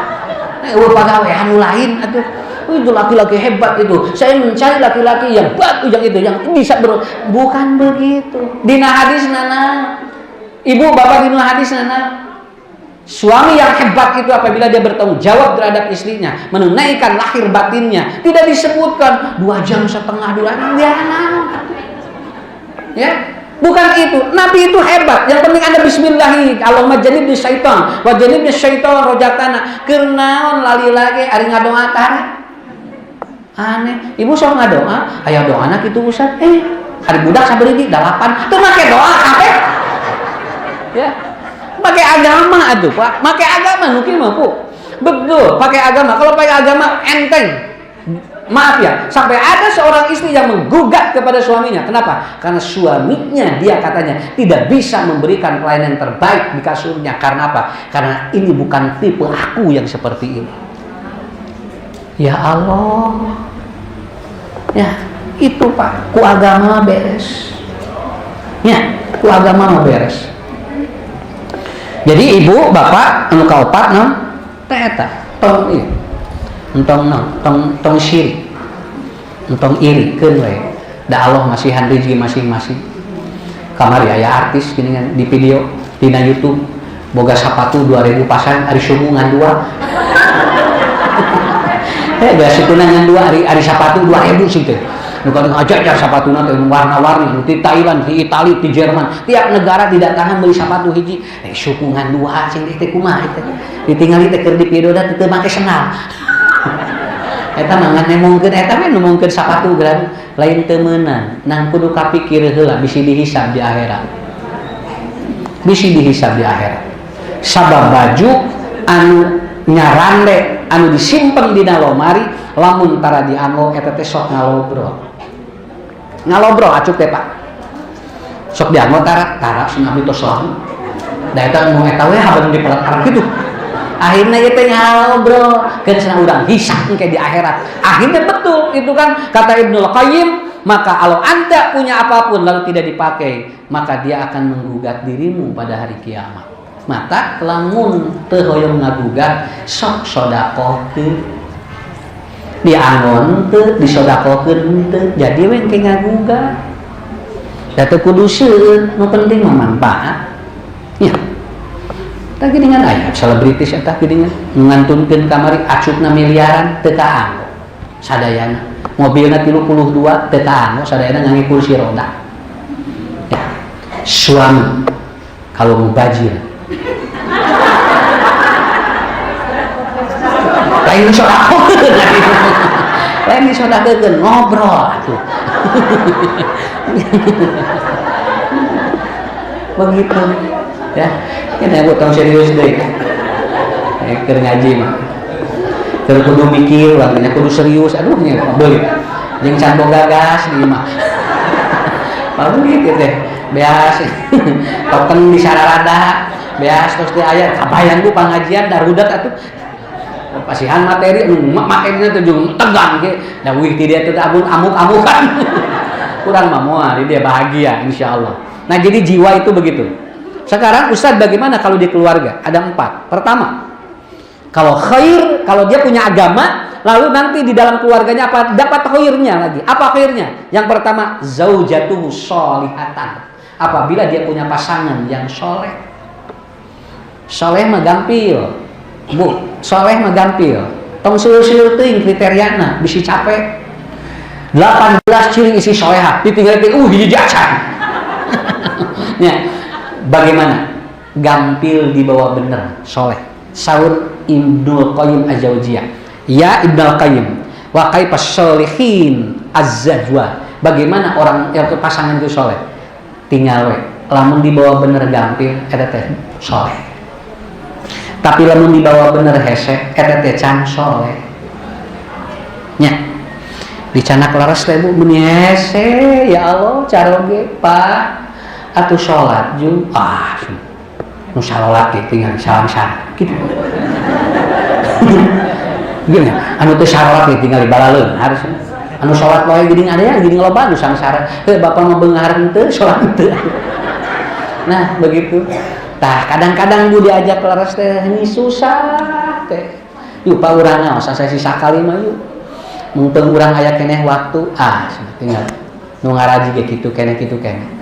Euweuh pagawean nu lain atuh. Itu laki-laki hebat itu. Saya mencari laki-laki yang bagus, yang itu, yang bisa bukan begitu. Dina hadis nana. Ibu bapak, dina hadis nana. Suami yang hebat itu apabila dia bertanggung jawab terhadap istrinya, menunaikan lahir batinnya, tidak disebutkan 2,5 jam, dua dia. Ya, bukan itu. Nabi itu hebat. Yang penting Anda bismillahi, Allahumma jannibni syaitan, wa jannibni syaitan rojatana. Keur naon lali lagi ari ngadoa tara? Aneh. Ibu sok ngadoa, aya doana kitu, Ustaz. Eh, ari budak sabeurigi 8. Teu make doa kabeh. Ya, pakai agama atuh, Pak, pakai agama nu kieu mah, Bu. Betul, pakai agama. Kalau pakai agama enteng. Maaf ya, sampai ada seorang istri yang menggugat kepada suaminya. Kenapa? Karena suaminya dia katanya tidak bisa memberikan pelayanan terbaik di kasurnya. Karena apa? Karena ini bukan tipe aku yang seperti ini. Ya Allah. Ya, itu Pak, ku agama beres. Ya, ku agama mah beres. Jadi ibu, bapak, anu kaopat naon? Teh eta, tong ieu. Entong naon? Tong tong syirik. Entong iri keun we. Da Allah masihan rezeki masing-masing. Kamari aya artis gini kan di video dina YouTube boga sepatu 2000 pasang, ari suku ngan dua. Eh, biasa sukuna ngan dua, ari ari sepatu 2000 sih teh. Nu kadang aja aja sepatu teh warna-warni di Thailand, di Itali, di Jerman, tiap negara didatangan beli sepatu hiji. Eh, suku ngan dua sing teh kumaha teh. Ditinggali teh keur di video da teu make sendal. Eta mah ngan nemongkeun, eta mah nemongkeun sepatu geura lain teu meunang. Nang kudu kapikir heula, bisi dihisab di akhirat. Bisi dihisab di akhirat. Sabab baju anu nyarande anu disimpen dina lomari lamun tara dianggo eta teh sok ngalobrol. Ngalobrol acuk teh, Pak. Sok dianggo tara tara cenah abdi tos laku. Da eta nu eta we haben dipeletar gitu. Akhirnya itu ngobrol kan cenah urang hisab engke di akhirat. Akhirnya betul itu kan kata Ibnul Qayyim, maka kalau Anda punya apapun lalu tidak dipakai, maka dia akan menggugat dirimu pada hari kiamat. Mata lamun teu hoyong ngagugat, sok sodakohkeun. Diangon teu, disodakohkeun teu, jadi we engke ngagugat. Da teu kudu seueur, nu penting mah manfaat. Ya. Tah geuningan aya selebritis eta geuningan ngantunkeun kamari acukna miliaran teu kaanggo sadayana. Mobilna 32 teu kaanggo sadayana, ngangge kursi roda. Ya. Suami kalau mubajir lain disodakohkeun, lain disodakohkeun, ngobrol atuh. Begitu ya. Ini aku tong serius deh. Eh, keur ngaji mah. Keur kudu mikir, waktunya kudu serius. Aduh, nya beuli. Jeung can boga gas di imah. Paling gitu teh. Beas. Token di sararada. Beas terus teh aya kabayang ku pangajian darudat atuh. Pasihan materi materina teh jeung tegang ge. Da wih ti dia teh abun amuk-amukan. Kurang mah moal dia bahagia insyaallah. Nah, jadi jiwa itu begitu. Sekarang Ustadz, bagaimana kalau di keluarga? Ada empat. Pertama, kalau khair, kalau dia punya agama, lalu nanti di dalam keluarganya apa? Dapat khairnya lagi. Apa khairnya? Yang pertama, zaujatuhu sholihatan. Apabila dia punya pasangan yang soleh. Soleh mah gampil. Bu, soleh mah gampil. Tong seueur-seueur teuing kriteriana, bisi capek. 18 ciri istri soleha, ditinggal hiji acan. Ya, bagaimana? Gampil dibawa bener, soleh. Saur Ibnul Qayyim Az-Jauziyah. Ya Ibnul Qayyim, wa kaifas sholihin az-zajwa. Bagaimana orang yang pasangan itu soleh? Tinggal we, lamun dibawa bener gampil eta teh soleh. Tapi lamun dibawa bener hese, eta teh can soleh. Nya. Dicandak laras teh, Bu, meuni hese, ya Allah, caroge, Pak. Atuh salat ju, ah, nu salat ge tinggal salam-salam gitu. Gini, anu teu salat ge tinggal di balaleun harus. Anu salat wae geuning aya geuning loba nu sangsara. Heuh, bapak mah beunghar henteu, salat henteu. Nah, begitu. Tah, kadang-kadang, Bu, diajak laras teh ini susah teh. Yuk, Pak, urang ngaos sesi sakali mah yuk. Mumpung urang aya keneh waktu, ah, tinggal nu ngaraji ge kitu keneh kitu keneh.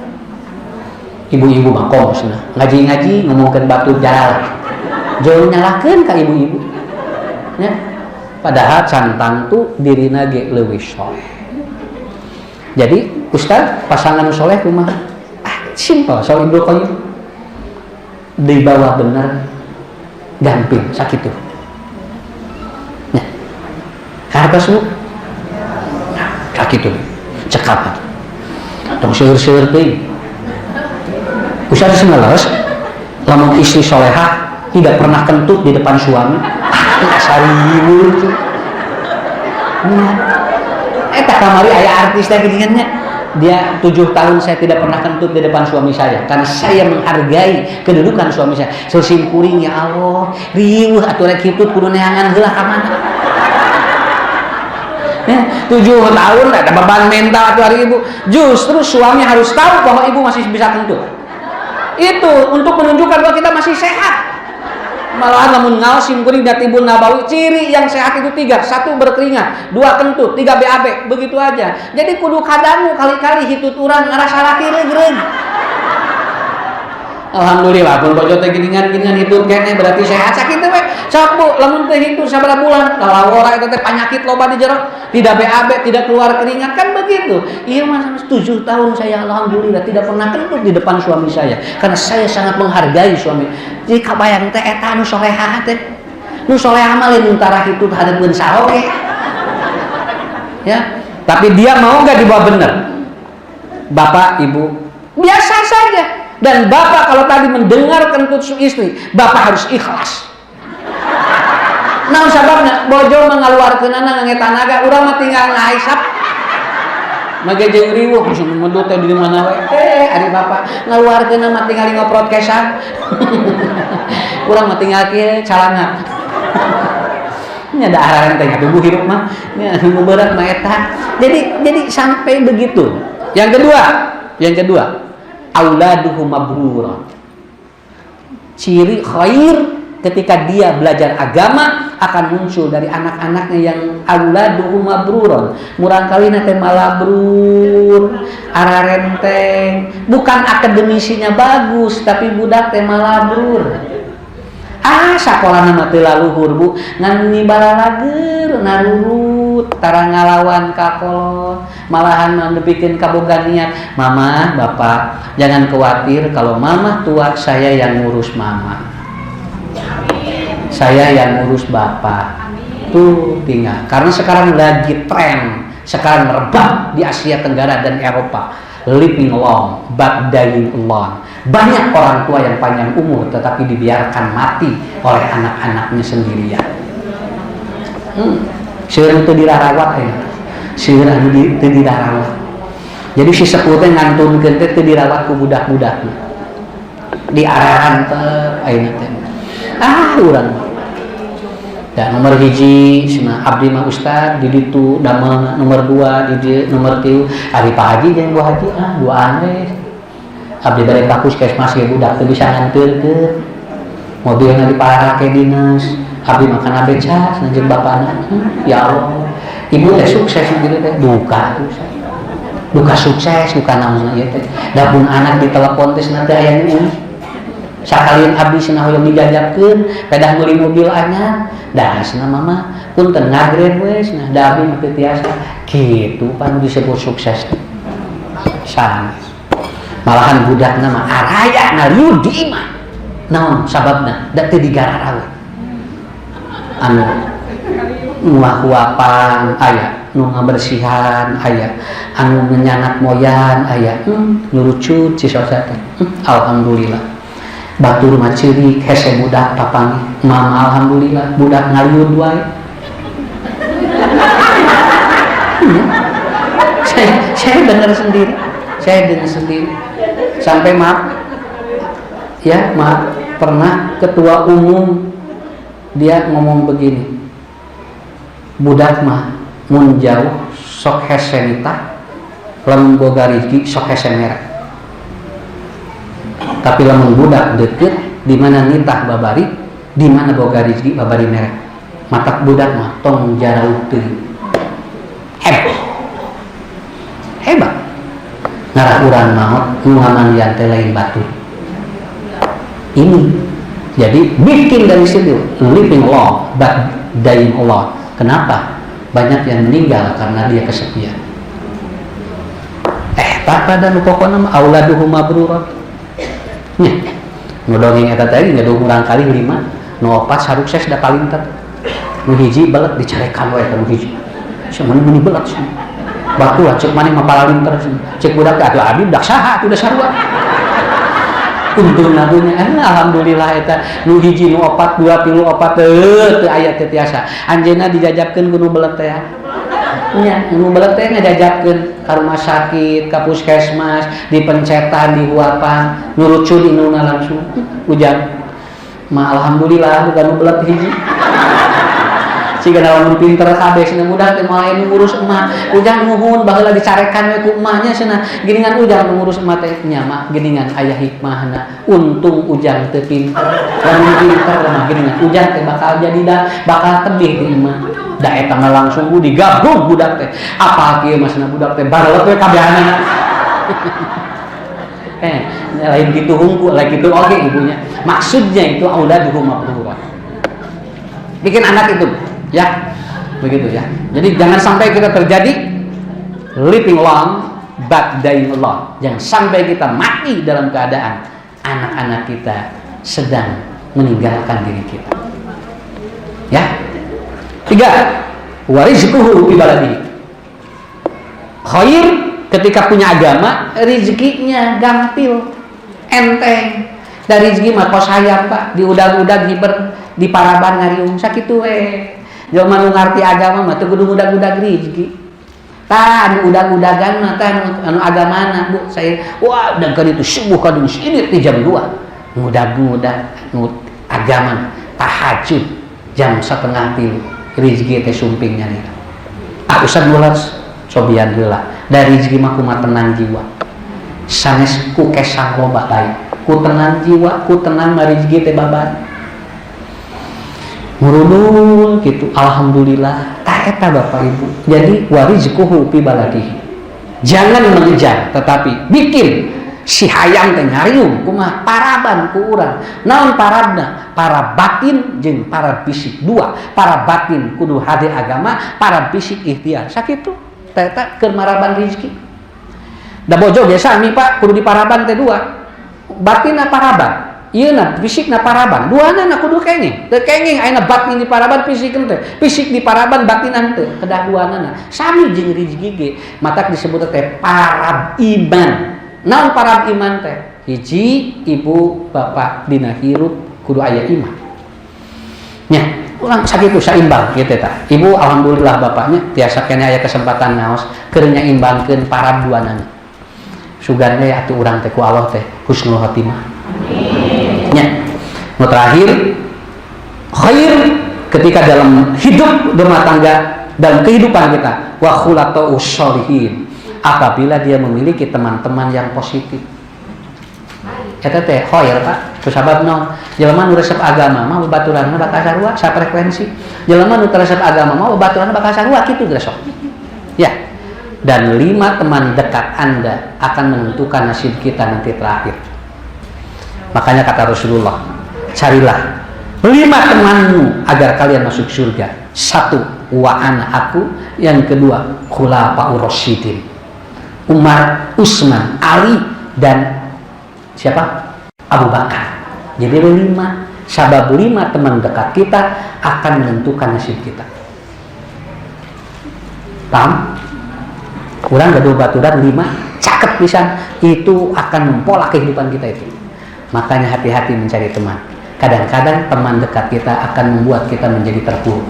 Ibu-ibu mah kos nah, ngaji-ngaji ngomongkeun batur jaral. Jauh nyalahkeun ka ibu-ibu. Ya. Padahal can tangtu dirina ge leuwih soleh. Jadi, Ustaz, pasangan soleh kumaha? Ah, simpel, soal Ibnu Qayyim. Dibawa bener gampil sakitu. Ya. Kartos, Bu? Nah, sakitu. Cekap. Tong seueur-seueur teuing. Ustaz leres, lamun istri solehah tidak pernah kentut di depan suami. Ah, sariwur tuh. Nah, eta kamari aya artis teh geuningan. Dia 7 tahun saya tidak pernah kentut di depan suami saya karena saya menghargai kedudukan suami saya. Sim kuring, ya Allah, riweuh atuh, rek hitut kudu neangan heula ka mana. Ya, 7 tahun ada beban mental atuh hari ibu. Justru suami harus tahu bahwa ibu masih bisa kentut. Itu untuk menunjukkan bahwa kita masih sehat. Malahan lamun ngaos sim kuring da Tibun Nabawi, ciri yang sehat itu tiga: satu berkeringat, dua kentut, tiga BAB. Begitu aja. Jadi kudu kadangu kali-kali hitut urang ngerasa laki regreg. Alhamdulillah pun bojo teh geuningan geuningan hitut keneh, berarti sehat. Sakitu we. Sok, Bu, lamun teh hitut sabaraha bulan lalawora eta teh panyakit loba di jero, tidak BAB, tidak keluar keringat, kan begitu. Iya, Mas, 7 tahun saya alhamdulillah tidak pernah kentut di depan suami saya karena saya sangat menghargai suami. Jadi kabayang teh eta anu solehah teh. Nu solehah mah lain tara hitut hadeupeun saha oge. Ya, tapi dia mau nggak dibawa bener? Bapak, Ibu, biasa saja. Dan bapak kalau tadi mendengar kentut istri, bapak harus ikhlas. Nah, sababna bojo mengeluarkeunana ngangge tanaga, urang mah tinggal ngaisap. Mage jeung riweuh langsung medut teh di mana we. Eh, ari bapak ngaluarkeun mah tinggal ngoprot kesan. Urang mah tinggal kieu calana. Nya da ararenteng atuh, Bu, hirup mah. Nya nu berat mah eta. Jadi sampai begitu. Yang kedua, auladuhu mabrura. Ciri khair ketika dia belajar agama akan muncul dari anak-anaknya yang auladuhu mabruron. Murangkalihna teh malabrur, ararenteng. Bukan akademisinya bagus, tapi budak teh malabrur. Ah, sakolana mah teu laluhur, Bu, ngan nibalalager, narurut, tara ngalawan ka kolot, malahan nepikeun kaboga niat, "Mama, Bapak, jangan khawatir, kalau mama tua saya yang ngurus mama, saya yang ngurus bapak." Tuh tinggal, karena sekarang lagi tren, sekarang merebak di Asia Tenggara dan Eropa, living long but dying alone. Banyak orang tua yang panjang umur tetapi dibiarkan mati oleh anak-anaknya sendirian. Seueur teu dirarawat aya. Seueur anu teu dirarawat. Jadi si sepuh teh ngantunkeun teh teu dirawat ku budak-budakna. Diararantep ayeuna teh. Ah, urang. Ya, nomor hiji cenah abdi mah, Ustad, di ditu damel, nomor dua di dieu, nomor tilu ari Pak Haji jeung Bu Haji, ah, duaan we. Abdi bade ka puskesmas ge budak teu bisa nganteurkeun, mobilna diparake dinas, abdi mah kana beca jeung bapana. Ya Allah, ibu teh sukses gitu teh duka tuh, duka sukses, duka naon ieu teh. Da pun anak ditelepon teh cenah teh aya nu sakalian abdi cenah hoyong dijajabkeun pedah meuli mobil anyar, dah cenah mama punten ngagren we cenah, da abdi mah teu tiasa kitu. Pan disebut sukses sanes, malahan budakna mah araya ngaliud di imah. Naon sababna? Da teu digararawe. Anu ngahuapan aya, nu ngabersihan aya, anu nyandak moyan aya, nyurucut cisosa teh. Alhamdulillah. Batur mah ceurik, hese budak papanggih. Mama alhamdulillah budak ngaliud wae. Saya dengar sendiri. Saya dengar sendiri. Sampai maaf ya, maaf, pernah ketua umum dia ngomong begini, budak mah mun jauh sok hese nitah, lamun boga rezeki sok hese mere, tapi lamun budak deket, di mana nitah babari, di mana boga rezeki babari mere. Matak budak mah tong jarauh teuing. Hebat, hebat. Ngarah urang maot nu ngamandian teh lain batur. Ini jadi bikin dari situ living long but dying alone. Kenapa banyak yang meninggal? Karena dia kesepian. Tak pada nu pokona mah auladuhu mabrurah nya. Nu dongeng eta tadi ngedung urang kali lima, nu opat sarukses da palinter, nu hiji belet, dicarekan wae ka nu hiji. Sia mana meuni belet sia, baku lah, cek maneh mah paralinter. Cek budak teh, atuh abi budak saha atuh, da sarua. Untung nabunya, alhamdulillah eta nu hiji, nu opat, dua, tilu, opat teu teu aya, teu tiasa. Anjeunna dijajabkeun ku nu belet teh nya. Nu belet teh ngajajabkeun ka rumah sakit, ka puskesmas, dipencetan, dihuapan, nyurucud indungna langsung. Ujang mah alhamdulillah bukan nu belet hiji. Siga lamun pinter kabeh cenah budak teh moal aya nu ngurus emak. Ujang nuhun, baheula dicarekan we ku emaknya cenah. Geuningan ujang nu ngurus emak teh nya mah geuningan aya hikmahna. Untung ujang teu pinter. Lamun pinter mah geuningan ujang teh bakal jadi da bakal tebih di emak. Da eta mah langsung ku digabung budak teh. Apa kieu mah cenah budak teh barelet we kabehanana. Lain kitu hungkul, lain kitu oge ibunya. Maksudnya itu auladuhu mabrurah. Bikin anak itu ya begitu ya. Jadi jangan sampai kita terjadi living long but dying alone. Jangan sampai kita mati dalam keadaan anak-anak kita sedang meninggalkan diri kita ya. Tiga, warizquhu fi baladihi khair. Ketika punya agama, rezekinya gampil, enteng. Dari rezeki mah kos hayam, Pak, diudag-udag hiber, di paraban ngariung, sakitu we. Jelema nu ngarti agama mah teu kudu ngudag-udag rezeki. Tah, anu udag-udagan mah tah anu agamana, Bu. Saya wah dan kan itu subuh kadung ini di jam 2 ngudag-ngudag. Nu agama tahajud jam 2.30, rezeki teh sumping nyalira. Ah, usah nulas cobian heula. Dari rezeki mah kumaha tenang jiwa, sanes ku kesang loba baik, ku tenang jiwa. Ku tenang mah rezeki teh babar ngurudul gitu, alhamdulillah. Tah eta, Bapak Ibu. Jadi warizquhu fi baladihi, jangan mengejar, tetapi bikin si hayang teh ngariung. Kumaha? Paraban ku urang. Naon parabna? Para batin jeung para fisik, dua. Para batin kudu hade agama, para fisik ikhtiar. Sakitu teh eta keur maraban rezeki. Da bojo ge sami, Pak, kudu diparaban teh dua. Batinna paraban, ieu na fisik na paraban, duana na kudu kenging. Teu kenging ayeuna batin di paraban, fisik teh. Fisik di paraban, batin teu, kedah duanana. Sami jeung rezeki ge, matak disebut teh parab iman. Naon parab iman teh? Hiji, ibu bapak dina hirup kudu aya iman. Nya, urang sakitu saimbang gitu tah. Ibu alhamdulillah bapaknya tiasa keneh aya kesempatan ngaos keur nyaimbangkeun parab duanana. Sugan we atuh urang teh ku Allah teh husnul khotimah. Nya. Nu terakhir, khair ketika dalam hidup rumah tangga, dalam kehidupan kita, wa khulataus sholihin, apabila dia memiliki teman-teman yang positif. Eta teh khair, Pak. Kusabab naon? Jelema nu resep agama mah babaturanna bakal sarua safrekuensi. Jelema nu teu resep agama mah babaturanna bakal sarua kitu geus sok. Ya. Dan lima teman dekat Anda akan menentukan nasib kita nanti terakhir. Makanya kata Rasulullah, carilah lima temanmu agar kalian masuk surga. Satu, wa ana, aku. Yang kedua, khulafaur rasyidin. Umar, Utsman, Ali, dan siapa? Abu Bakar. Jadi lima. Sabab 5 teman dekat kita akan menentukan nasib kita. Paham? Kurang gaduh baturan 5 cakep pisan, itu akan mempola kehidupan kita itu. Makanya hati-hati mencari teman. Kadang-kadang teman dekat kita akan membuat kita menjadi terpuruk.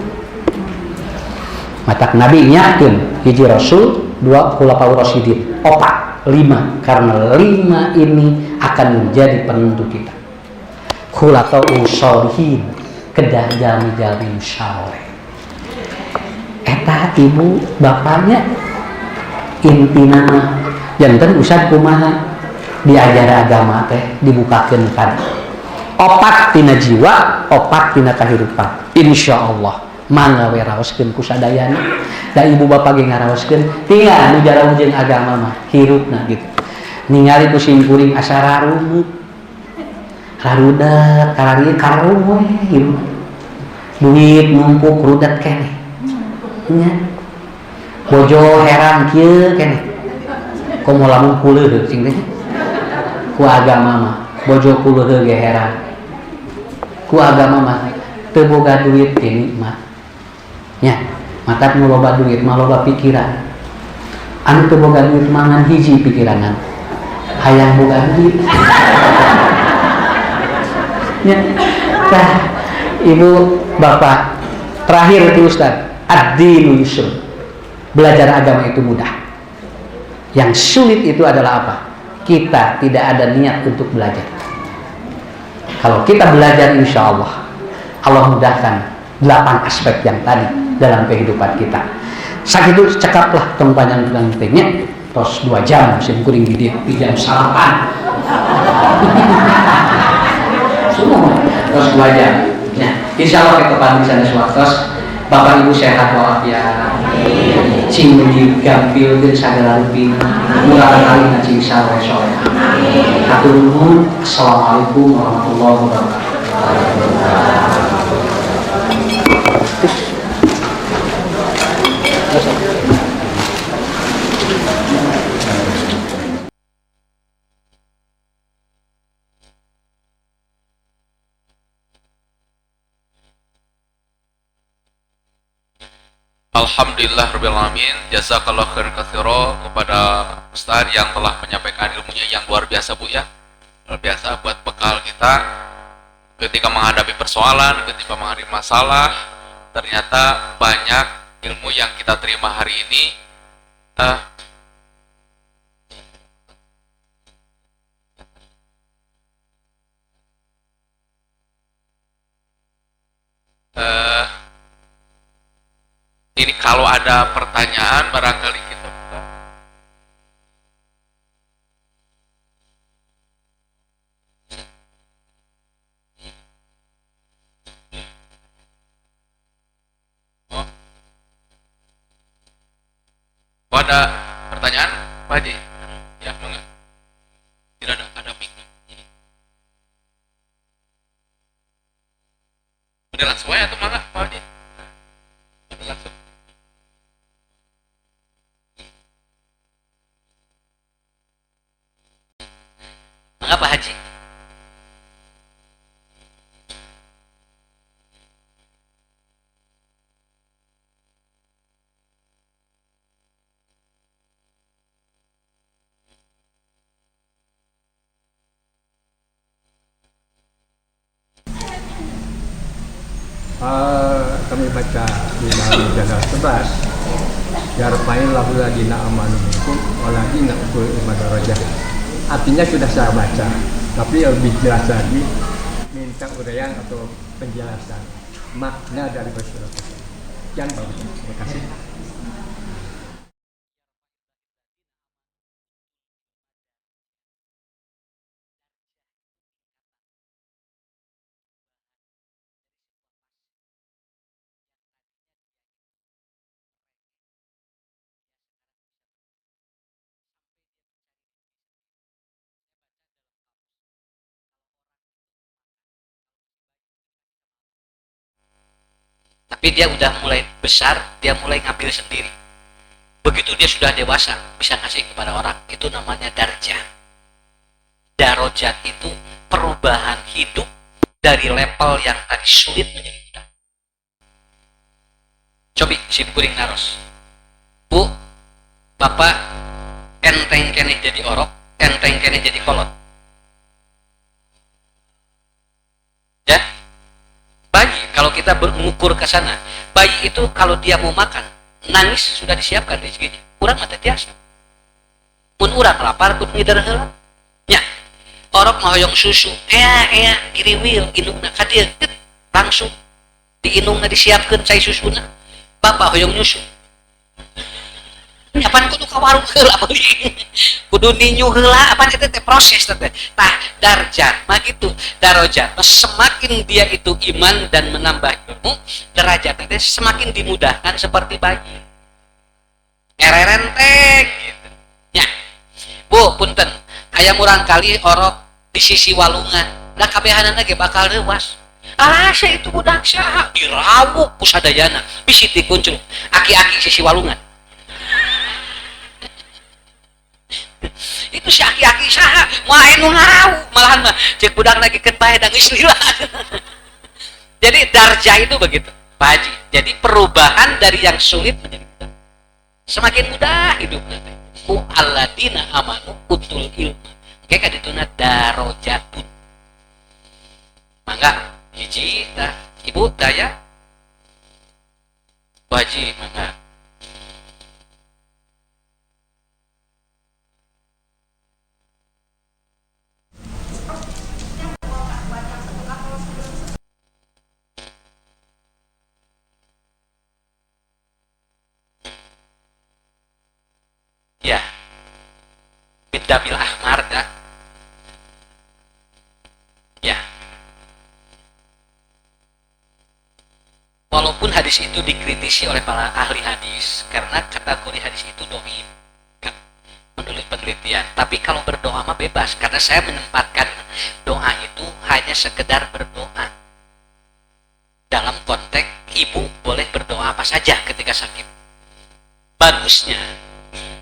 Matak Nabi nyakeun hiji rasul, 2 khulafaur rasyidin, 4, 5, karena 5 ini akan menjadi penentu kita. Khulafaur sholihin, kedah jalmi-jalmi saleh. Eta ibu bapaknya intina mah janten ustad kumaha diajar agama teh dibukakeun kan 4 tina jiwa, 4 tina kahirupan. Insyaallah mangga we raoskeun ku sadayana. Da ibu bapak ge ngaraoskeun tinggal nu jarauh jeung agama mah hirupna gitu. Ningali ku simkuring asa rarumut. Rarudat kararieu karung we hirup. Duit numpuk rudat keneh. Nya. Bojo herang kieu keneh. Komo lamun kuleuh cing teh. Ku agama mah bojo kuleuh ge herang. Ku agama mah teu boga duit ge nikmat. Nya, matak nu loba duit mah loba pikiran. Anu teu boga duit mah ngan hiji pikiranan. Hayang boga duit. Nya. Tah, ibu bapak terakhir itu Ustaz, ad-dinu yusr. Belajar agama itu mudah. Yang sulit itu adalah apa? Kita tidak ada niat untuk belajar. Kalau kita belajar, insya Allah Allah mudahkan 8 aspek yang tadi dalam kehidupan kita. Sakitu cekaplah tong panjang teh nya. Tos 2 jam sim kuring di dieu, di jam salapan. Semua tos 2 jam. Nah, insya Allah kita panggil sanes waktos. Bapak Ibu sehat walafiat. Cing digampilkeun sagala rupina. Murah kali cing saleh soleh. Hatur nuhun. Assalamualaikum warahmatullahi wabarakatuh. Alhamdulillah rabbil alamin, jazakallah khairan katsira kepada Ustaz yang telah menyampaikan ilmunya yang luar biasa Bu ya. Luar biasa buat bekal kita ketika menghadapi persoalan, ketika menghadapi masalah. Ternyata banyak ilmu yang kita terima hari ini. Ini kalau ada pertanyaan barangkali kita buka. Oh. Oh, ada pertanyaan, Pak Haji? Ya, mangga. Tidak ada mic. Udah langsung aja tuh mangga, Pak Haji. Udah langsung. Mangga Pak Haji. Kami baca di majalah 11, yarfa'illahu ladina amanu minkum waladina utul ilma darajah. Artinya sudah saya baca, tapi lebih jelas lagi minta uraian atau penjelasan makna dari surat tersebut. Yang bagus. Terima kasih. Tapi dia udah mulai besar, dia mulai ngambil sendiri. Begitu dia sudah dewasa, bisa ngasih kepada orang. Itu namanya darjah. Darojat itu perubahan hidup Dari level yang tadi sulit menjadi mudah. Cobi sim kuring naros. Bu, bapak enteng keneh jadi orok, enteng keneh jadi kolot. Ya, bayi kalau kita mengukur ke sana, bayi itu kalau dia mau makan, nangis sudah disiapkan rezekinya. Urang mah teu tiasa. Mun urang lapar kudu ngider heula. Nya, orok mah hoyong susu, ea ea giriwil indungna ka dieu, langsung diindungna disiapkeun cai susuna. Bapak hoyong nyusu. Apan kudu ka warung heula meuli. Kudu ninyu heula, apan eta teh proses teh. Tah darjat mah gitu. Darajat mah semakin dia itu iman dan menambah ilmu, derajat teh semakin dimudahkan seperti bayi. Ngererentek gitu. Nya. Bu, punten. Aya murang kali orok di sisi walungan. Da kabehanana ge bakal reuwas. Ah, sia itu budak saha dirawuk ku sadayana, bisi dikuncung. Aki-aki sisi walungan. Itu si aki-aki saha moal aya nu ngarawuk malahan mah cek budak lagi keun bae da geus lila. Jadi darjah itu begitu, Pak Haji. Jadi perubahan dari yang sulit menjadi mudah. Semakin mudah hidupnya teh. Ku alladzina amanu utul ilma. Engke ka dituna darajatun. Mangga hiji tah ibu daya Bu Haji mangga. Ya, bidamil ahmar dah. Ya, walaupun hadis itu dikritisi oleh para ahli hadis karena kategori hadis itu dohim menurut penelitian. Tapi kalau berdoa mah bebas, karena saya menempatkan doa itu hanya sekedar berdoa. Dalam konteks ibu boleh berdoa apa saja ketika sakit. Bagusnya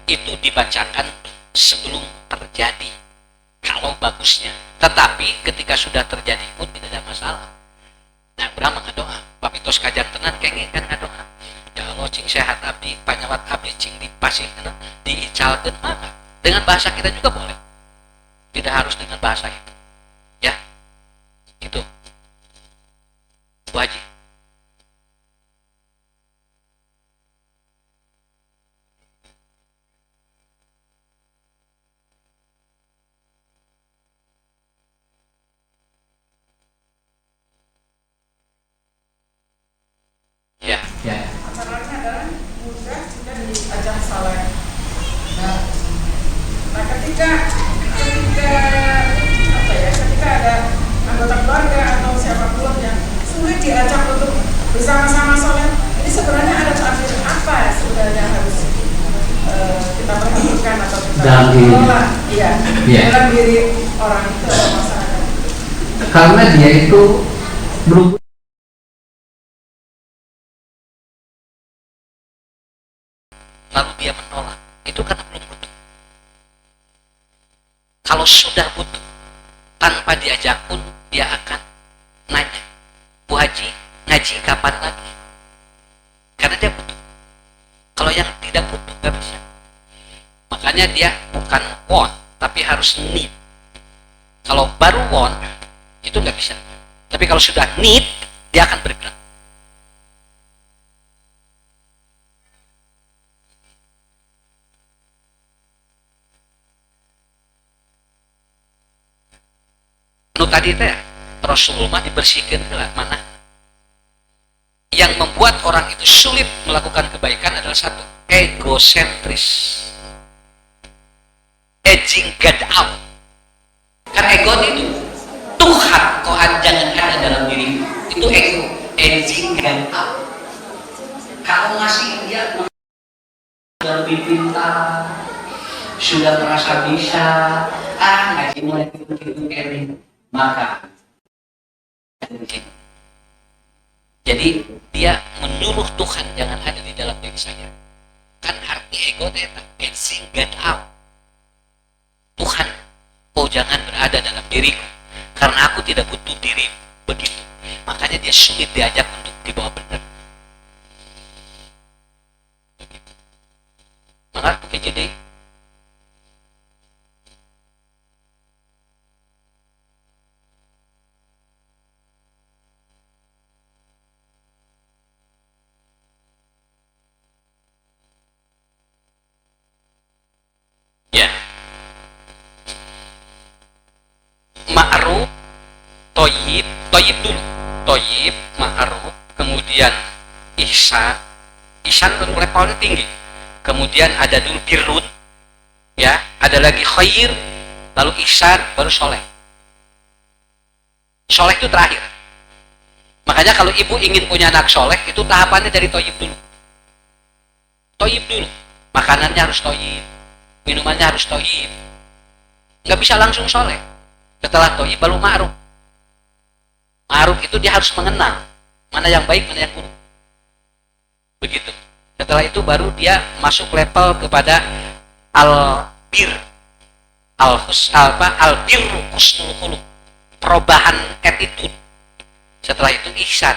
itu dibacakan sebelum terjadi, kalau bagusnya. Tetapi ketika sudah terjadi pun tidak ada masalah. Nah, urang mah ngadoa, papitos kajantenan kenging kan ngadoa. Ya Allah cing sehat abdi, panyawat abdi cing dipasihkeun, diicalkeun maka. Dengan bahasa kita juga boleh. Tidak harus dengan bahasa itu. Ya. Itu. Bu Haji. Ya. Ya. Masalahnya adalah mudah jika diajak salah. Nah, ketika apa ya, ketika ada anggota keluarga atau siapapun yang sulit diajak untuk bersama-sama soleh, ini sebenarnya ada takdir apa sebenarnya harus kita perhatikan atau kita kelola, iya, ya, dalam diri orang itu atau masyarakat itu. Karena dia itu belum lalu dia menolak, itu karena belum butuh. Kalau sudah butuh, tanpa diajak pun dia akan nanya, Bu Haji, ngaji kapan lagi? Karena dia butuh. Kalau yang tidak butuh, nggak bisa. Makanya dia bukan want, tapi harus need. Kalau baru want, itu nggak bisa. Tapi kalau sudah need, dia akan bergerak. Nu tadi teh Rasulullah dibersihkan heula mana. Yang membuat orang itu sulit melakukan kebaikan adalah satu, egosentris. Edging God out. Kan ego itu Tuhan kok jangan ada dalam dirimu. Itu ego, edging God out. Kalau ngasih dia lebih pintar, sudah merasa bisa, ah ngaji mulai gitu-gitu, maka jadi dia menyuruh Tuhan jangan ada di dalam diri saya. Kan arti ego itu edging God out. Tuhan, kau jangan berada dalam diriku karena aku tidak butuh diri. Begitu sulit diajak untuk dibawa benar. Maka PJD ya. Ma'ruf, toyib, toyib dulu, toyib, ma'ruf, kemudian ihsan, ihsan levelnya tinggi. Kemudian ada dulu birrun, ya, ada lagi khair, lalu ihsan, baru soleh. Soleh itu terakhir. Makanya kalau ibu ingin punya anak soleh, itu tahapannya dari toyib dulu. Toyib dulu, makanannya harus toyib, minumannya harus toyib. Nggak bisa langsung soleh. Setelah toyib baru ma'ruf. Ma'ruf itu dia harus mengenal mana yang baik, mana yang buruk. Begitu. Setelah itu baru dia masuk level kepada al-bir, al-birru husnul khuluq, perubahan attitude. Setelah itu ihsan.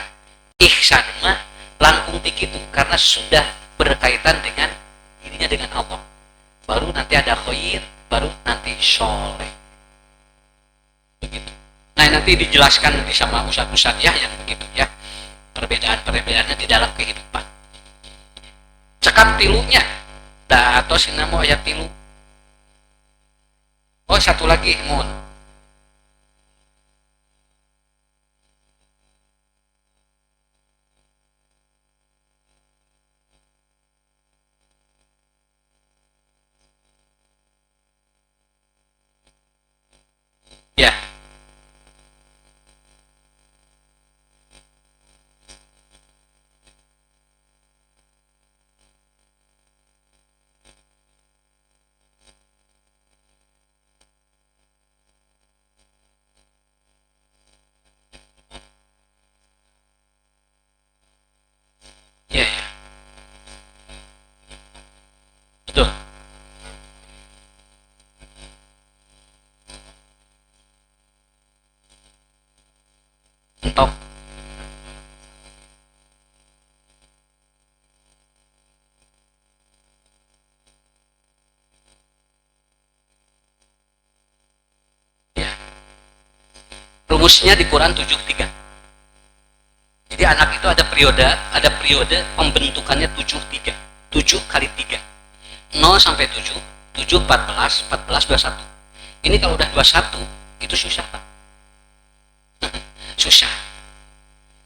Ihsan mah langkung itu karena sudah berkaitan dengan dirinya dengan Allah. Baru nanti ada khair, baru nanti soleh. Begitu. Nah, nanti dijelaskan nanti sama ustadz-ustadz ya yang begitu ya. Perbedaan-perbedaannya di dalam kehidupan. Cekap tilunya. Dah atau sinamo ayat tilu. Oh, satu lagi mohon. Ya. Ya, ya. Betul. Entok. Ya. Rumusnya di Quran 73. Jadi anak itu ada periode pembentukannya 73. 7 kali 3. 0 sampai 7, 7 14, 14 21. Ini kalau udah 21 itu susah, Pak. Susah.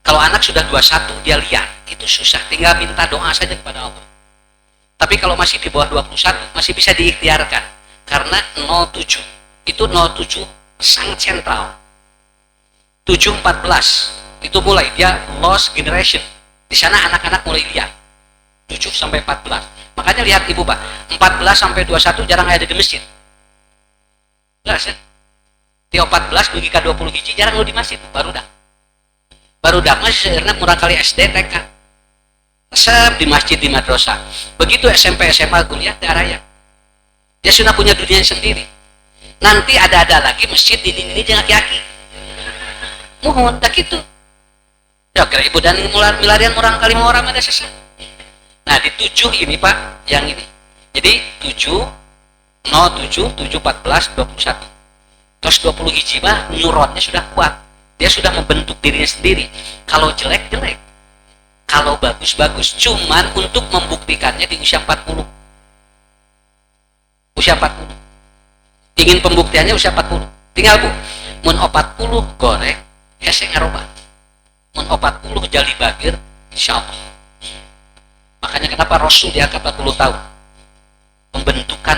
Kalau anak sudah 21 dia liar, itu susah, tinggal minta doa saja kepada Allah. Tapi kalau masih di bawah 21 masih bisa diikhtiarkan karena 07 itu 07 sangat sentral. 7 14 itu mulai dia lost generation. Di sana anak-anak mulai liar. 7 sampai 14. Makanya lihat ibu, Pak, 14 sampai 21 jarang ada di masjid. Jelas ya? Di 14 dugi ka 20 hiji jarang lu di masjid, baru dah. Baru dah mah seueurna murang kali SD TK. Resep di masjid di madrasah. Begitu SMP SMA kuliah teu araya. Dia sudah punya dunia sendiri. Nanti ada-ada lagi masjid di ini jeung aki-aki. Mohon tak gitu. Ya kira ibu dan milarian murang kali orang ada sesat. Nah, di 7 ini Pak, yang ini. Jadi 7 07 7 14 21. Terus 20 hiji mah neuronnya sudah kuat. Dia sudah membentuk dirinya sendiri. Kalau jelek jelek. Kalau bagus bagus. Cuman untuk membuktikannya di usia 40. Usia 40. Ingin pembuktiannya usia 40. Tinggal Bu, mun 40 goreng hese ngarobah. Mun 40 jali bagir, insyaallah. Makanya kenapa Rasul diangkat 40 tahun pembentukan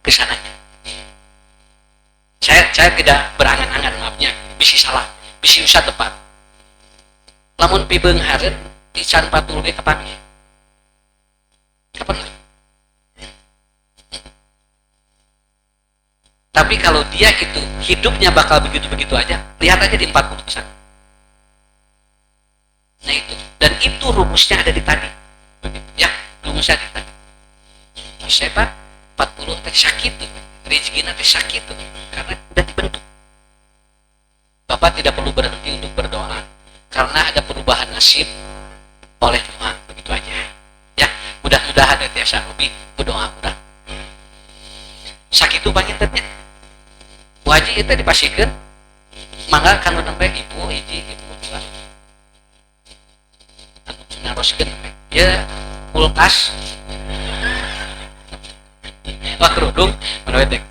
kesananya. Saya tidak berangan-angan, maafnya, bisi salah, bisi usah tepat. Lamun pibeunghareun di can 40 ge kapanggih. Kapan? Tapi kalau dia itu hidupnya bakal begitu-begitu aja, lihat aja di 40 kesana. Nah itu, dan itu rumusnya ada di tadi. Ya, rumusnya ada di tadi. Terus saya Pak, 40 teh sakit tuh, rezeki teh sakit tuh, karena udah dibentuk. Bapak tidak perlu berhenti untuk berdoa, Karena ada perubahan nasib oleh doa, begitu aja. Ya, mudah-mudahan ada tiasa lebih berdoa urang. Sakitu panginten nya. Bu Haji itu dipasihkeun. Mangga kanu nembe ibu hiji, ibu dua. Anu naroskeun nembe. Ya kulkas. Wah, kerudung, mana we.